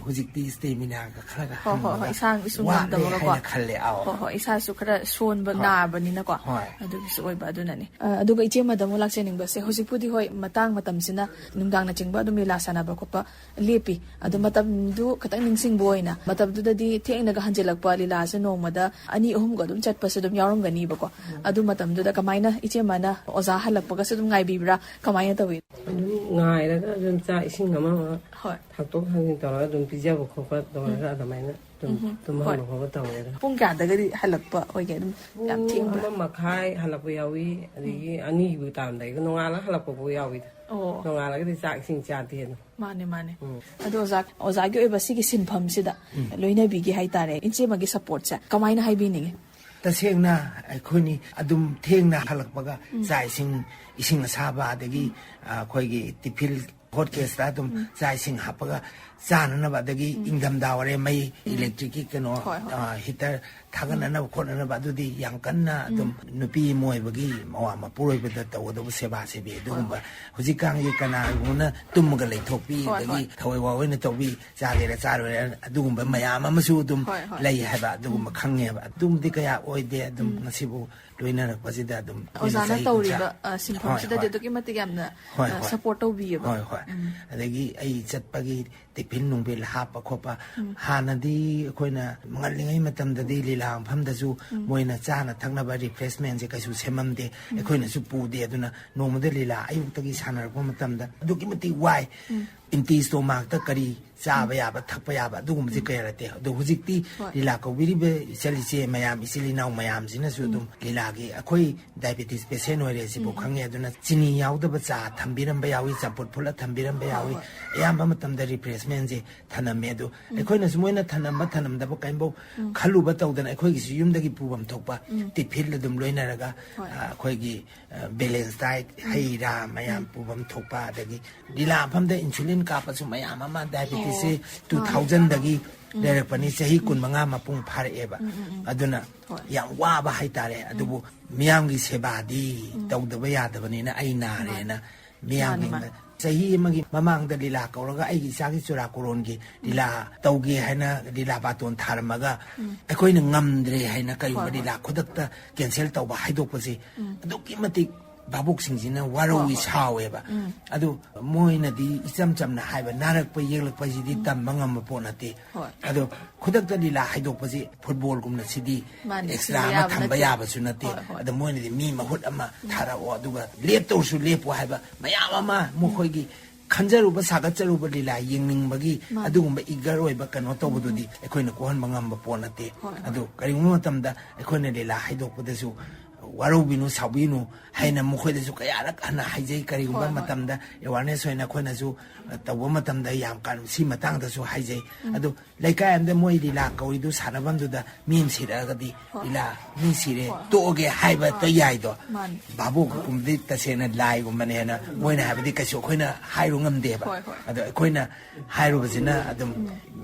ꯍꯧꯖꯤꯛꯇꯤ ꯁ꯭ꯇꯦꯃꯤꯅꯥꯒ ꯈꯔꯒ ꯍꯣꯏ, ꯍꯣꯏ, ꯍꯣꯏ, ꯍꯪꯉꯒ ꯏꯁꯥ ꯏꯁꯨ ꯋꯥꯠꯂꯦ ꯉꯝꯗꯕꯒꯀꯣ꯫ ꯍꯥꯏꯅ ꯈꯜꯂꯦ꯫ ꯑꯥꯎ꯫ ꯍꯣꯏ, ꯍꯣꯏ, ꯏꯁꯥꯁꯨ ꯈꯔ ꯁꯣꯟꯕ ꯍꯣꯏ꯫ ꯅꯥꯕꯅꯤꯅꯀꯣ꯫ ꯍꯣꯏ꯫ ꯑꯗꯨꯒꯤꯁꯨ ꯑꯣꯏꯕ ꯑꯗꯨꯅꯅꯤ꯫ ꯑ, ꯑꯗꯨꯒ ꯏꯆꯦ ꯃꯗꯃꯨ ꯂꯥꯛꯆꯅꯤꯡꯕꯁꯦ, ꯍꯧꯖꯤꯛꯄꯨꯗꯤ ꯍꯣꯏ, ꯃꯇꯥꯡ ꯃꯇꯝꯁꯤꯅ ꯅꯨꯡꯗꯥꯡꯅꯆꯤꯡꯕ ꯑꯗꯨꯝ ꯂꯤꯂꯥ ꯁꯥꯟꯅꯕ ꯈꯣꯠꯄ ꯂꯦꯞꯄꯤ꯫ ꯑꯗꯣ ꯃꯇꯝꯗꯨ ꯈꯤꯇꯪ ꯅꯤꯡꯁꯤꯡꯕ ꯑꯣꯏꯅ, ꯃꯇꯝꯗꯨꯗꯗꯤ ꯊꯦꯡꯅꯒ ꯍꯟꯖꯤꯜꯂꯛꯄ ꯂꯤꯂꯥꯁꯦ ꯅꯣꯡꯃꯗ ꯑꯅꯤ ꯑꯍꯨꯝꯒ ꯑꯗꯨꯝ ꯆꯠꯄꯁꯨ ꯑꯗꯨꯝ ꯌꯥꯎꯔꯝꯒꯅꯤꯕꯀꯣ꯫ ꯑꯗꯨ ꯃꯇꯝꯗꯨꯗ ꯀꯃꯥꯏꯅ ꯏꯆꯦꯃꯅ ꯑꯣꯖꯥ ꯍꯜꯂꯛꯄꯒꯁꯨ ꯑꯗꯨꯝ ꯉꯥꯏꯕꯤꯕ꯭ꯔꯥ? ꯀꯃꯥꯏꯅ ꯇꯧꯏ? ꯑꯗꯨꯝ ꯉꯥꯏꯔꯒ ꯑꯗꯨꯝ ꯆꯥꯛ ꯏꯁꯤꯡ ꯑꯃ ꯑꯃ ꯍꯣꯏ꯫ ꯊꯛꯇꯣꯛ ꯊꯛꯆꯤꯟ ꯇꯧꯔꯒ ꯑꯗꯨꯝ ꯄꯤꯖꯕ ꯈꯣꯠꯄ ꯇꯧꯔꯒ ꯑꯗꯨꯃꯥꯏꯅ ꯑꯗꯨꯝ ꯇꯨꯝꯍꯟꯕ ꯍꯣꯏ꯫ ꯈꯣꯠꯄ ꯇꯧꯋꯦ꯫ ꯑꯗꯣ ꯄꯨꯡ ꯀꯌꯥꯗꯒꯗꯤ ꯍꯜꯂꯛꯄ ꯑꯣꯏꯒꯦ? ꯑꯗꯨꯝ ꯌꯥꯝ ꯄꯨꯡ ꯊꯦꯡꯕ꯭ꯔꯥ? ꯑꯃ ꯃꯈꯥꯏ ꯍꯜꯂꯛꯄ ꯌꯥꯎꯏ, ꯑꯗꯒꯤ ꯑꯅꯤꯕꯨ ꯇꯥꯔꯝꯗꯥꯏꯗ ꯅꯣꯡꯉꯥꯜꯂꯒ ꯍꯜꯂꯛꯄꯕꯨ ꯌꯥꯎꯏꯗ꯫ ꯑꯣ꯫ ꯅꯣꯡꯉꯥꯜꯂꯒꯗꯤ ꯆꯥꯛ ꯏꯁꯤꯡ ꯆꯥꯗꯦ ꯑꯗꯨꯝ꯫ ꯃꯥꯅꯦ, ꯃꯥꯅꯦ꯫ ꯎꯝ꯫ ꯑꯗꯣ ꯑꯣꯖꯥ, ꯑꯣꯖꯥꯒꯤ ꯑꯣꯏꯕ ꯁꯤꯒꯤ ꯁꯤꯟꯐꯝꯁꯤꯗ ꯂꯣꯏꯅꯕꯤꯒꯦ ꯍꯥꯏꯇꯥꯔꯦ, ꯏꯆꯦꯃꯒꯤ ꯁꯞꯄꯣꯔꯠꯁꯦ ꯀꯃꯥꯏꯅ ꯍꯥꯏꯕꯤꯅꯤꯡꯉꯤ? ꯇꯁꯦꯡꯅ ꯑꯩꯈꯣꯏꯅꯤ ꯑꯗꯨꯝ ꯊꯦꯡꯅ ꯍꯜꯂꯛꯄꯒ ꯆꯥꯛ ꯏꯁꯤꯡ, ꯏꯁꯤꯡ ꯑꯁꯥꯕ, ꯑꯗꯒꯤ ꯑ, ꯑꯩꯈꯣꯏꯒꯤ ꯇꯤꯐꯤꯜ ꯍꯣꯠ ꯀꯦꯁꯇ ꯑꯗꯨꯝ ꯆꯥꯛ ꯏꯁꯤꯡ ꯍꯥꯞꯄꯒ ꯆꯥꯅꯅꯕ, ꯑꯗꯒꯤ ꯏꯪꯊꯝꯊꯥ ꯑꯣꯏꯔꯦ ꯃꯩ ꯏꯂꯦꯛꯇ꯭ꯔꯤꯛꯀꯤ ꯀꯩꯅꯣ, ꯍꯣꯏ, ꯍꯣꯏ꯫ ꯑ, ꯍꯤꯇꯔ ꯊꯥꯒꯠꯅꯅꯕ ꯈꯣꯠꯅꯅꯕ, ꯑꯗꯨꯗꯤ ꯌꯥꯝ ꯀꯟꯅ ꯑꯗꯨꯝ ꯅꯨꯄꯤ ꯑꯃ ꯑꯣꯏꯕꯒꯤ ꯃꯋꯥ ꯃꯄꯨꯔꯣꯏꯕꯗ ꯇꯧꯒꯗꯧꯕ ꯁꯦꯕꯥ ꯁꯦꯕꯤ ꯑꯗꯨꯒꯨꯝꯕ꯫ ꯍꯧꯖꯤꯛꯀꯥꯟꯒꯤ ꯀꯅꯥꯒꯨꯝꯕꯅ ꯇꯨꯝꯃꯒ ꯂꯩꯊꯣꯛꯄꯤ, ꯍꯣꯏ, ꯑꯗꯒꯤ ꯍꯣꯏ꯫ ꯊꯋꯥꯏ ꯋꯥꯋꯦꯅ ꯇꯧꯕꯤ, ꯆꯥꯒꯦꯔꯥ ꯆꯥꯔꯣꯏꯔꯥ ꯑꯗꯨꯒꯨꯝꯕ ꯃꯌꯥꯝ ꯑꯃꯁꯨ ꯑꯗꯨꯝ ꯍꯣꯏ, ꯍꯣꯏ꯫ ꯂꯩ ꯍꯥꯏꯕ, ꯑꯗꯨꯒꯨꯝꯕ ꯈꯪꯉꯦꯕ꯫ ꯑꯗꯨꯝꯗꯤ ꯀꯌꯥ ꯑꯣꯏꯗꯦ꯫ ꯑꯗꯨꯝ ꯉꯁꯤꯕꯨ ꯂꯣꯏꯅꯔꯛꯄꯁꯤꯗ ꯑꯗꯨꯝ ꯑꯣꯖꯥꯅ ꯆꯍꯤ ꯇꯧꯔꯤꯕ, ꯀꯨꯟꯊ꯭ꯔꯥ ꯑ, ꯁꯤꯟꯐꯝꯁꯤꯗꯗꯤ ꯍꯣꯏ, ꯍꯣꯏ꯫ ꯑꯗꯨꯛꯀꯤ ꯃꯇꯤꯛ ꯌꯥꯝꯅ, ꯍꯣꯏ, ꯑ, ꯍꯣꯏ꯫ ꯁꯞꯄꯣꯔꯠ ꯇꯧꯕꯤꯌꯦꯕ꯫ ꯍꯣꯏ, ꯍꯣꯏ꯫ ꯑꯗꯒꯤ ꯑꯩ ꯆꯠꯄꯒꯤ ꯇꯤꯐꯤꯟ ꯅꯨꯡꯕꯤꯜ ꯍꯥꯞꯄ ꯈꯣꯠꯄ, ꯍꯥꯟꯅꯗꯤ ꯑꯩꯈꯣꯏꯅ ꯉꯜꯂꯤꯉꯩ ꯃꯇꯝꯗꯗꯤ ꯂꯤꯂꯥ ꯃꯐꯝꯗꯁꯨ ꯃꯣꯏꯅ ꯆꯥꯅ ꯊꯛꯅꯕ ꯔꯤꯐ꯭ꯔꯦꯁꯃꯦꯟꯁꯦ ꯀꯩꯁꯨ ꯁꯦꯝꯃꯝꯗꯦ, ꯑꯩꯈꯣꯏꯅꯁꯨ ꯄꯨꯗꯦ꯫ ꯑꯗꯨꯅ ꯅꯣꯡꯃꯗ ꯂꯤꯂꯥ ꯑꯌꯨꯛꯇꯒꯤ ꯁꯥꯟꯅꯔꯛꯄ ꯃꯇꯝꯗ ꯑꯗꯨꯛꯀꯤ ꯃꯇꯤꯛ ꯋꯥꯏ꯫ ꯏꯝꯇꯤ ꯁ꯭ꯇꯣꯃꯥꯛꯇ ꯀꯔꯤ ꯆꯥꯕ ꯌꯥꯕ, ꯊꯛꯄ ꯌꯥꯕ, ꯑꯗꯨꯒꯨꯝꯕꯁꯦ ꯀꯌꯥ ꯂꯩꯇꯦ꯫ ꯑꯗꯣ ꯍꯧꯖꯤꯛꯇꯤ ꯂꯤꯂꯥ ꯀꯧꯕꯤꯔꯤꯕ ꯏꯆꯜ ꯏꯆꯦ ꯃꯌꯥꯝ, ꯏꯆꯤꯜ ꯏꯅꯥꯎ ꯃꯌꯥꯝꯁꯤꯅꯁꯨ ꯑꯗꯨꯝ ꯂꯤꯂꯥꯒꯤ, ꯑꯩꯈꯣꯏ ꯗꯥꯏꯕꯦꯇꯤꯁ ꯄꯦꯁꯦꯟ ꯑꯣꯏꯔꯦ ꯁꯤꯐꯥꯎ ꯈꯪꯉꯦ꯫ ꯑꯗꯨꯅ ꯆꯤꯅꯤ ꯌꯥꯎꯗꯕ ꯆꯥ ꯊꯝꯕꯤꯔꯝꯕ ꯌꯥꯎꯏ, ꯆꯝꯐꯨꯠ ꯐꯨꯠꯂ ꯊꯝꯕꯤꯔꯝꯕ ꯌꯥꯎꯏ꯫ ꯑꯌꯥꯝꯕ ꯃꯇꯝꯗ ꯔꯤꯐ꯭ꯔꯦꯁꯃꯦꯟꯁꯦ ꯊꯅꯝꯃꯦ꯫ ꯑꯗꯨ ꯑꯩꯈꯣꯏꯅꯁꯨ ꯃꯣꯏꯅ ꯊꯅꯝꯕ ꯊꯅꯝꯗꯕ ꯀꯔꯤꯝꯐꯧ ꯈꯜꯂꯨꯕ ꯇꯧꯗꯅ, ꯑꯩꯈꯣꯏꯒꯤꯁꯨ ꯌꯨꯝꯗꯒꯤ ꯄꯨꯐꯝ ꯊꯣꯛꯄ ꯇꯤꯐꯤꯟ ꯑꯗꯨꯝ ꯂꯣꯏꯅꯔꯒ, ꯑ, ꯑꯩꯈꯣꯏꯒꯤ, ꯑ, ꯕꯦꯂꯦꯟꯁ ꯗꯥꯏꯠ, ꯍꯩ ꯔꯥ ꯃꯌꯥꯝ ꯄꯨꯐꯝ ꯊꯣꯛꯄ, ꯑꯗꯒꯤ ꯂꯤꯂꯥ ꯃꯐꯝꯗ ꯏꯟꯁꯨꯂꯤꯟ ꯀꯥꯞꯄꯁꯨ ꯃꯌꯥꯝ ꯑꯃ, ꯗꯥꯏꯕꯦꯇꯤꯁꯁꯦ ꯇꯨ ꯊꯥꯎꯖꯟꯗꯒꯤ ꯂꯩꯔꯛꯄꯅꯤ, ꯆꯍꯤ ꯀꯨꯟꯃꯉꯥ ꯃꯄꯨꯡ ꯐꯥꯔꯛꯑꯦꯕ꯫ ꯑꯗꯨꯅ ꯌꯥꯝ ꯋꯥꯕ ꯍꯥꯏꯇꯥꯔꯦ꯫ ꯑꯗꯨꯕꯨ ꯃꯤꯌꯥꯝꯒꯤ ꯁꯦꯕꯥꯗꯤ ꯇꯧꯗꯕ ꯌꯥꯗꯕꯅꯤꯅ, ꯑꯩ ꯅꯥꯔꯦꯅ ꯃꯤꯌꯥꯝꯒꯤ ꯃꯥꯅꯤ, ꯃꯥꯅꯤ꯫ ꯆꯍꯤ ꯑꯃꯒꯤ ꯃꯃꯥꯡꯗ ꯂꯤꯂꯥ ꯀꯧꯔꯒ, ꯑꯩꯒꯤ ꯏꯆꯥꯒꯤ ꯆꯨꯔꯥꯀꯣꯔꯣꯟꯒꯤ ꯂꯤꯂꯥ ꯇꯧꯒꯦ ꯍꯥꯏꯅ ꯂꯤꯂꯥ ꯕꯥꯇꯣꯟ ꯊꯥꯔꯝꯃꯒ, ꯑꯩꯈꯣꯏꯅ ꯉꯝꯗ꯭ꯔꯦ ꯍꯥꯏꯅ ꯀꯔꯤꯒꯨꯝꯕ ꯂꯤꯂꯥ ꯈꯨꯗꯛꯇ ꯀꯦꯟꯁꯦꯜ ꯇꯧꯕ ꯍꯥꯏꯗꯣꯛꯄꯁꯦ ꯑꯗꯨꯛꯀꯤ ꯃꯇꯤꯛ ꯚꯥꯕꯣꯛꯁꯤꯡꯁꯤꯅ ꯋꯥꯔꯧꯏ, ꯁꯥꯎꯋꯦꯕ꯫ ꯑꯗꯨ ꯃꯣꯏꯅꯗꯤ ꯏꯆꯝ ꯆꯝꯅ ꯍꯥꯏꯕ, ꯅꯥꯔꯛꯄ ꯌꯦꯛꯂꯛꯄꯁꯤꯗꯤ ꯇꯝꯕ ꯉꯝꯕ ꯄꯣꯠ ꯅꯠꯇꯦ꯫ ꯍꯣꯏ꯫ ꯑꯗꯣ ꯈꯨꯗꯛꯇ ꯂꯤꯂꯥ ꯍꯥꯏꯗꯣꯛꯄꯁꯤ ꯐꯨꯠꯕꯣꯜꯒꯨꯝꯅ ꯁꯤꯗꯤ ꯃꯥꯅꯤ, ꯑꯦꯛꯁꯇ꯭ꯔꯥ ꯁꯤꯟꯕ ꯑꯃ ꯌꯥꯕ ꯊꯝꯕ ꯅꯠꯇꯦ꯫ ꯌꯥꯕꯁꯨ ꯅꯠꯇꯦ꯫ ꯍꯣꯏ, ꯍꯣꯏ꯫ ꯑꯗꯣ ꯃꯣꯏꯅꯗꯤ ꯃꯤ ꯃꯍꯨꯠ ꯑꯃ ꯊꯥꯔꯛꯑꯣ, ꯑꯗꯨꯒ ꯂꯦꯞꯇꯧꯔꯁꯨ ꯂꯦꯞꯄꯣ ꯍꯥꯏꯕ ꯃꯌꯥꯝ ꯑꯃ ꯃꯈꯣꯏꯒꯤ ꯈꯟꯖꯔꯨꯕ, ꯁꯥꯒꯠꯆꯔꯨꯕ ꯂꯤꯂꯥ ꯌꯦꯡꯅꯤꯡꯕꯒꯤ ꯃꯥꯅꯤ꯫ ꯑꯗꯨꯒꯨꯝꯕ ꯏꯒꯔ ꯑꯣꯏꯕ ꯀꯩꯅꯣ ꯇꯧꯕꯗꯨꯗꯤ ꯑꯩꯈꯣꯏꯅ ꯀꯣꯛꯍꯟꯕ ꯉꯝꯕ ꯄꯣꯠ ꯅꯠꯇꯦ꯫ ꯍꯣꯏ, ꯍꯣꯏ꯫ ꯑꯗꯨ ꯀꯔꯤꯒꯨꯝꯕ ꯃꯇꯝꯗ ꯑꯩꯈꯣꯏꯅ ꯂꯤꯂꯥ ꯍꯥꯏꯗꯣꯛꯄꯗꯁꯨ ꯋꯥꯔꯧꯕꯤꯅꯨ, ꯁꯥꯎꯕꯤꯅꯨ ꯍꯥꯏꯅ ꯃꯈꯣꯏꯗꯁꯨ ꯀꯌꯥꯔꯛ ꯍꯟꯅ ꯍꯥꯏꯖꯩ꯫ ꯀꯔꯤꯒꯨꯝꯕ ꯍꯣꯏ, ꯍꯣꯏ꯫ ꯃꯇꯝꯗ ꯑꯦꯋꯥꯔꯅꯦꯁ ꯑꯣꯏꯅ ꯑꯩꯈꯣꯏꯅꯁꯨ, ꯑ, ꯇꯧꯕ ꯃꯇꯝꯗ ꯌꯥꯝ ꯀꯥꯟ-, ꯁꯤ ꯃꯇꯥꯡꯗꯁꯨ ꯍꯥꯏꯖꯩ꯫ ꯑꯗꯨ ꯂꯩꯀꯥꯏ ꯑꯃꯗ ꯃꯣꯏ ꯂꯤꯂꯥ ꯀꯧꯔꯤꯗꯨ ꯁꯥꯟꯅꯐꯝꯗꯨꯗ ꯃꯤ ꯑꯃ ꯁꯤꯔꯛꯑꯒꯗꯤ, ꯍꯣꯏ꯫ ꯂꯤꯂꯥ ꯃꯤ ꯁꯤꯔꯦ, ꯍꯣꯏ, ꯍꯣꯏ꯫ ꯇꯣꯛꯑꯒꯦ ꯍꯥꯏꯕꯇ ꯑꯥ꯫ ꯌꯥꯏꯗꯣ꯫ ꯃꯥꯅꯤ꯫ ꯚꯥꯕꯣꯛꯀꯨꯝꯕꯗꯤ ꯇꯁꯦꯡꯅ ꯂꯥꯏꯒꯨꯝꯕꯅꯦꯅ ꯃꯣꯏꯅ ꯍꯥꯏꯕꯗꯤ ꯀꯩꯁꯨ ꯑꯩꯈꯣꯏꯅ ꯍꯥꯏꯔꯨ ꯉꯝꯗꯦꯕ꯫ ꯍꯣꯏ, ꯍꯣꯏ꯫ ꯑꯗꯣ ꯑꯩꯈꯣꯏꯅ ꯍꯥꯏꯔꯨꯕꯁꯤꯅ ꯑꯗꯨꯝ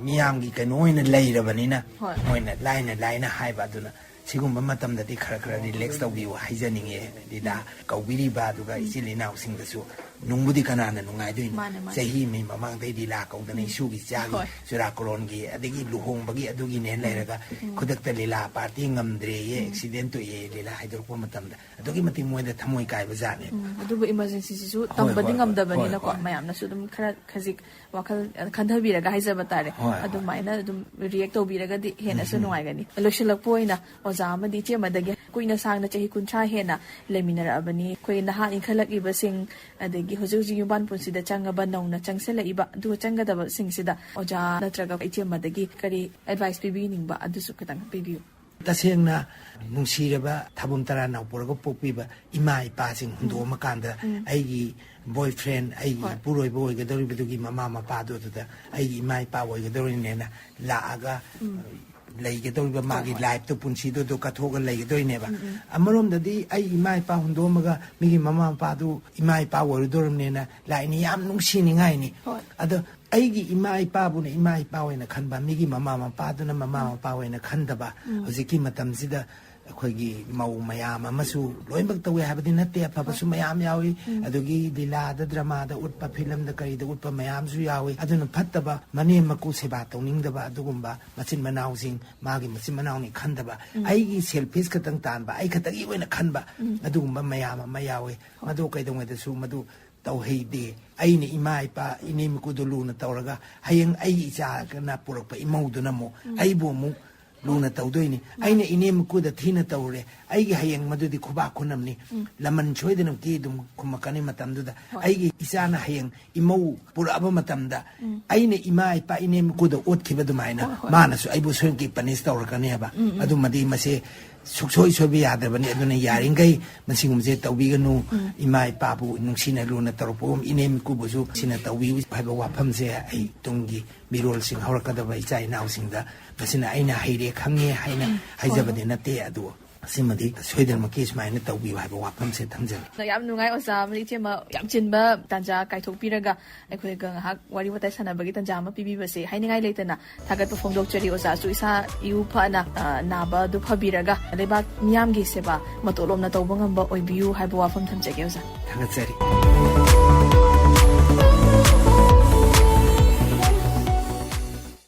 ꯃꯤꯌꯥꯝꯒꯤ ꯀꯩꯅꯣ ꯑꯣꯏꯅ ꯂꯩꯔꯕꯅꯤꯅ, ꯍꯣꯏ꯫ ꯃꯣꯏꯅ ꯂꯥꯏꯅ ꯂꯥꯏꯅ ꯍꯥꯏꯕ꯫ ꯑꯗꯨꯅ ꯁꯤꯒꯨꯝꯕ ꯃꯇꯝꯗꯗꯤ ꯈꯔ ꯈꯔ ꯔꯤꯂꯦꯛꯁ ꯇꯧꯕꯤꯌꯨ ꯍꯥꯏꯖꯅꯤꯡꯉꯦ꯫ ꯂꯤꯂꯥ ꯀꯧꯕꯤꯔꯤꯕ ꯑꯗꯨꯒ ꯏꯆꯤꯜ ꯏꯅꯥꯎꯁꯤꯡꯗꯁꯨ ꯅꯨꯡꯕꯨꯗꯤ ꯀꯅꯥꯅ ꯅꯨꯡꯉꯥꯏꯗꯣꯏꯅꯣ? ꯃꯥꯅꯦ, ꯃꯥꯅꯦ꯫ ꯆꯍꯤ ꯑꯃꯒꯤ ꯃꯃꯥꯡꯗꯩ ꯂꯤꯂꯥ ꯀꯧꯗꯅ ꯏꯁꯨꯒꯤ ꯆꯥꯒꯤ ꯍꯣꯏ꯫ ꯆꯨꯔꯥꯀꯣꯔꯣꯟꯒꯤ ꯑꯗꯒꯤ ꯂꯨꯍꯣꯡꯕꯒꯤ ꯑꯗꯨꯒꯤꯅꯦ ꯂꯩꯔꯒ ꯈꯨꯗꯛꯇ ꯂꯤꯂꯥ ꯄꯥꯔꯇꯤ ꯉꯝꯗ꯭ꯔꯦꯌꯦ, ꯑꯦꯛꯁꯤꯗꯦꯟ ꯊꯣꯛꯑꯦ ꯂꯤꯂꯥ ꯍꯥꯏꯗꯣꯔꯛꯄ ꯃꯇꯝꯗ ꯑꯗꯨꯛꯀꯤ ꯃꯇꯤꯛ ꯃꯣꯏꯗ ꯊꯃꯣꯏ ꯀꯥꯏꯕ ꯖꯥꯠꯅꯦ꯫ ꯎꯝ, ꯑꯗꯨꯕꯨ ꯏꯃꯔꯖꯦꯟꯁꯤꯁꯤꯁꯨ ꯍꯣꯏ, ꯇꯝꯕꯗꯤ ꯍꯣꯏ, ꯍꯣꯏ, ꯉꯝꯗꯕꯅꯤꯅꯀꯣ, ꯍꯣꯏ, ꯍꯣꯏ꯫ ꯃꯌꯥꯝꯅꯁꯨ ꯑꯗꯨꯝ ꯈꯔ ꯈꯖꯤꯛ ꯋꯥꯈꯜ ꯈꯟꯊꯕꯤꯔꯒ ꯍꯥꯏꯖꯕ ꯇꯥꯔꯦ꯫ ꯍꯣꯏ, ꯍꯣꯏ꯫ ꯑꯗꯨꯃꯥꯏꯅ ꯑꯗꯨꯝ ꯔꯤꯌꯦꯛ ꯇꯧꯕꯤꯔꯒꯗꯤ ꯍꯦꯟꯅꯁꯨ ꯎꯝ, ꯎꯝ꯫ ꯅꯨꯡꯉꯥꯏꯒꯅꯤ꯫ ꯂꯣꯏꯁꯤꯜꯂꯛꯄ ꯑꯣꯏꯅ ꯑꯣꯖꯥ ꯑꯃꯗꯤ ꯏꯆꯦ ꯑꯃꯗꯒꯤ ꯀꯨꯏꯅ ꯁꯥꯡꯅ ꯆꯍꯤ ꯀꯨꯟꯊ꯭ꯔꯥ ꯍꯦꯟꯅ ꯂꯩꯃꯤꯟꯅꯔꯛꯑꯕꯅꯤ꯫ ꯑꯩꯈꯣꯏ ꯅꯍꯥ ꯏꯟꯈꯠꯂꯛꯂꯤꯕꯁꯤꯡ, ꯑꯗꯒꯤ ꯍꯧꯖꯤꯛ ꯍꯧꯖꯤꯛ ꯌꯨꯝꯕꯥꯟ ꯄꯨꯟꯁꯤꯗ ꯆꯪꯉꯕ, ꯅꯧꯅ ꯆꯪꯁꯤꯜꯂꯛꯏꯕ, ꯑꯗꯨꯒ ꯆꯪꯒꯗꯕꯁꯤꯡꯁꯤꯗ ꯑꯣꯖꯥ ꯅꯠꯇ꯭ꯔꯒ ꯏꯆꯦꯃꯗꯒꯤ ꯀꯔꯤ advice ꯄꯤꯕꯤꯅꯤꯡꯕ, ꯑꯗꯨꯁꯨ ꯈꯤꯇꯪ ꯄꯤꯕꯤꯌꯨ꯫ ꯇꯁꯦꯡꯅ ꯅꯨꯡꯁꯤꯔꯕ ꯊꯥꯕꯨꯝ ꯇꯔꯥꯅꯥꯎ ꯄꯨꯔꯒ ꯄꯣꯛꯄꯤꯕ ꯏꯃꯥ ꯏꯄꯥꯁꯤꯡ ꯍꯨꯟꯗꯣꯛꯑꯝꯃꯀꯥꯟꯗ, ꯑꯩꯒꯤ boyfriend, ꯑꯩꯒꯤ ꯏꯄꯨꯔꯣꯏꯕ ꯑꯣꯏꯒꯗꯧꯔꯤꯕꯗꯨꯒꯤ ꯃꯃꯥ ꯃꯄꯥꯗꯣ ꯑꯗꯨꯗ ꯑꯩꯒꯤ ꯏꯃꯥ ꯏꯄꯥ ꯑꯣꯏꯒꯗꯧꯔꯤꯅꯦꯅ ꯂꯥꯛꯑꯒ ꯂꯩꯒꯗꯧꯔꯤꯕ ꯃꯥꯒꯤ lifeꯇꯣ, ꯄꯨꯟꯁꯤꯗꯣ ꯑꯗꯨ ꯀꯠꯊꯣꯛꯑꯒ ꯂꯩꯒꯗꯣꯏꯅꯦꯕ꯫ ꯑꯃꯔꯣꯝꯗꯗꯤ ꯑꯩ ꯏꯃꯥ ꯏꯄꯥ ꯍꯨꯟꯗꯣꯛꯑꯝꯃꯒ ꯃꯤꯒꯤ ꯃꯃꯥ ꯃꯄꯥꯗꯨ ꯏꯃꯥ ꯏꯄꯥ ꯑꯣꯏꯔꯨꯗꯧꯔꯕꯅꯦꯅ ꯂꯥꯛꯏꯅꯤ, ꯌꯥꯝ ꯅꯨꯡꯁꯤꯅꯤꯡꯉꯥꯏꯅꯤ꯫ ꯍꯣꯏ꯫ ꯑꯗꯣ ꯑꯩꯒꯤ ꯏꯃꯥ ꯏꯄꯥꯕꯨꯅ ꯏꯃꯥ ꯏꯄꯥ ꯑꯣꯏꯅ ꯈꯟꯕ, ꯃꯤꯒꯤ ꯃꯃꯥ ꯃꯄꯥꯗꯨꯅ ꯃꯃꯥ ꯃꯄꯥ ꯑꯣꯏꯅ ꯈꯟꯗꯕ, ꯍꯧꯖꯤꯛꯀꯤ ꯃꯇꯝꯁꯤꯗ ꯑꯩꯈꯣꯏꯒꯤ ꯃꯧ ꯃꯌꯥꯝ ꯑꯃꯁꯨ ꯂꯣꯏꯅꯃꯛ ꯇꯧꯋꯦ ꯍꯥꯏꯕꯗꯤ ꯅꯠꯇꯦ, ꯑꯐꯕꯁꯨ ꯃꯌꯥꯝ ꯌꯥꯎꯏ꯫ ꯑꯗꯨꯒꯤ ꯂꯤꯂꯥꯗ, dramaꯗ ꯎꯠꯄ, filmꯗ ꯀꯔꯤꯗ ꯎꯠꯄ ꯃꯌꯥꯝꯁꯨ ꯌꯥꯎꯏ꯫ ꯑꯗꯨꯅ ꯐꯠꯇꯕ, ꯃꯅꯦꯝ ꯃꯀꯨ ꯁꯦꯕꯥ ꯇꯧꯅꯤꯡꯗꯕ, ꯑꯗꯨꯒꯨꯝꯕ ꯃꯆꯤꯟ ꯃꯅꯥꯎꯁꯤꯡ, ꯃꯥꯒꯤ ꯃꯆꯤꯟ ꯃꯅꯥꯎꯅꯤ ꯈꯟꯗꯕ, ꯑꯩꯒꯤ selfish ꯈꯛꯇꯪ ꯇꯥꯟꯕ, ꯑꯩ ꯈꯛꯇꯒꯤ ꯑꯣꯏꯅ ꯈꯟꯕ, ꯑꯗꯨꯒꯨꯝꯕ ꯃꯌꯥꯝ ꯑꯃ ꯌꯥꯎꯏ꯫ ꯃꯗꯨ ꯀꯩꯗꯧꯉꯩꯗꯁꯨ ꯃꯗꯨ ꯇꯧꯍꯩꯗꯦ꯫ ꯑꯩꯅ ꯏꯃꯥ ꯏꯄꯥ, ꯏꯅꯦꯝ ꯏꯀꯨꯗꯣ ꯂꯨꯅ ꯇꯧꯔꯒ ꯍꯌꯦꯡ ꯑꯩꯒꯤ ꯏꯆꯥꯒꯅ ꯄꯨꯔꯛꯄ ꯏꯃꯧꯗꯨꯅ ꯑꯃꯨꯛ ꯑꯩꯕꯨ ꯑꯃꯨꯛ ꯂꯨꯅ ꯇꯧꯗꯣꯏꯅꯤ꯫ ꯑꯩꯅ ꯏꯅꯦꯝ ꯏꯀꯨꯗ ꯊꯤꯅ ꯇꯧꯔꯦ, ꯑꯩꯒꯤ ꯍꯌꯦꯡ ꯃꯗꯨꯗꯤ ꯈꯨꯕꯥꯛ ꯈꯨꯅꯝꯅꯤ꯫ ꯂꯃꯟ ꯁꯣꯏꯗꯅꯃꯛꯀꯤ ꯑꯗꯨꯝ ꯈꯨꯝꯃꯛꯀꯅꯤ꯫ ꯃꯇꯝꯗꯨꯗ ꯑꯩꯒꯤ ꯏꯆꯥꯅ ꯍꯌꯦꯡ ꯏꯃꯧ ꯄꯨꯔꯛꯑꯕ ꯃꯇꯝꯗ ꯑꯩꯅ ꯏꯃꯥ ꯏꯄꯥ, ꯏꯅꯦꯝ ꯏꯀꯨꯗ ꯑꯣꯠꯈꯤꯕ ꯑꯗꯨꯃꯥꯏꯅ ꯃꯥꯅꯁꯨ ꯑꯩꯕꯨ ꯁꯣꯏꯗꯅ punish ꯇꯧꯔꯛꯀꯅꯦꯕ꯫ ꯑꯗꯨꯃꯗꯤ ꯃꯁꯤ ꯁꯨꯛꯁꯣꯏ ꯁꯣꯏꯕ ꯌꯥꯗ꯭ꯔꯕꯅꯤ꯫ ꯑꯗꯨꯅ ꯌꯥꯔꯤꯈꯩ ꯃꯁꯤꯒꯨꯝꯕꯁꯦ ꯇꯧꯕꯤꯒꯅꯨ꯫ ꯏꯃꯥ ꯏꯄꯥꯕꯨ ꯅꯨꯡꯁꯤꯅ ꯂꯨꯅ ꯇꯧꯔꯛꯄꯒꯨꯝ ꯏꯅꯦꯝ ꯏꯀꯨꯕꯨꯁꯨ ꯅꯨꯡꯁꯤꯅ ꯇꯧꯕꯤꯌꯨ ꯍꯥꯏꯕ ꯋꯥꯐꯝꯁꯦ ꯑꯩ ꯇꯨꯡꯒꯤ ꯃꯤꯔꯣꯜꯁꯤꯡ, ꯍꯧꯔꯛꯀꯗꯕ ꯏꯆꯥ ꯏꯅꯥꯎꯁꯤꯡꯗ ꯃꯁꯤꯅ ꯑꯩꯅ ꯍꯩꯔꯦ ꯈꯪꯉꯦ ꯍꯥꯏꯅ ꯍꯥꯏꯖꯕꯗꯤ ꯅꯠꯇꯦ, ꯑꯗꯨ ꯁꯤꯃꯗꯤ ꯁꯣꯏꯗꯅꯃꯛꯀꯤ ꯁꯨꯃꯥꯏꯅ ꯇꯧꯕꯤꯌꯨ ꯍꯥꯏꯕ ꯋꯥꯐꯝꯁꯦ ꯊꯝꯖꯒꯦ꯫ ꯌꯥꯝ ꯅꯨꯡꯉꯥꯏ ꯑꯣꯖꯥ, ꯑꯃꯗꯤ ꯏꯆꯦꯃ ꯌꯥꯝ ꯆꯤꯟꯕ ꯇꯥꯟꯖꯥ ꯀꯥꯏꯊꯣꯛꯄꯤꯔꯒ ꯑꯩꯈꯣꯏꯒ ꯉꯥꯏꯍꯥꯛ ꯋꯥꯔꯤ ꯋꯥꯇꯥꯏ ꯁꯥꯟꯅꯕꯒꯤ ꯇꯥꯟꯖꯥ ꯑꯃ ꯄꯤꯕꯤꯕꯁꯦ ꯍꯥꯏꯅꯤꯡꯉꯥꯏ ꯂꯩꯇꯅ ꯊꯥꯒꯠꯄ ꯐꯣꯡꯗꯣꯛꯆꯔꯤ꯫ ꯑꯣꯖꯥꯁꯨ ꯏꯁꯥ ꯏꯎ ꯐꯅ, ꯑ, ꯅꯥꯕ ꯑꯗꯨ ꯐꯕꯤꯔꯒ ꯂꯩꯕꯥꯛ ꯃꯤꯌꯥꯝꯒꯤ ꯁꯦꯕꯥ ꯃꯇꯣꯂꯣꯝꯅ ꯇꯧꯕ ꯉꯝꯕ ꯑꯣꯏꯕꯤꯌꯨ ꯍꯥꯏꯕ ꯋꯥꯐꯝ ꯊꯝꯖꯒꯦ ꯑꯣꯖꯥ꯫ ꯊꯥꯒꯠꯆꯔꯤ꯫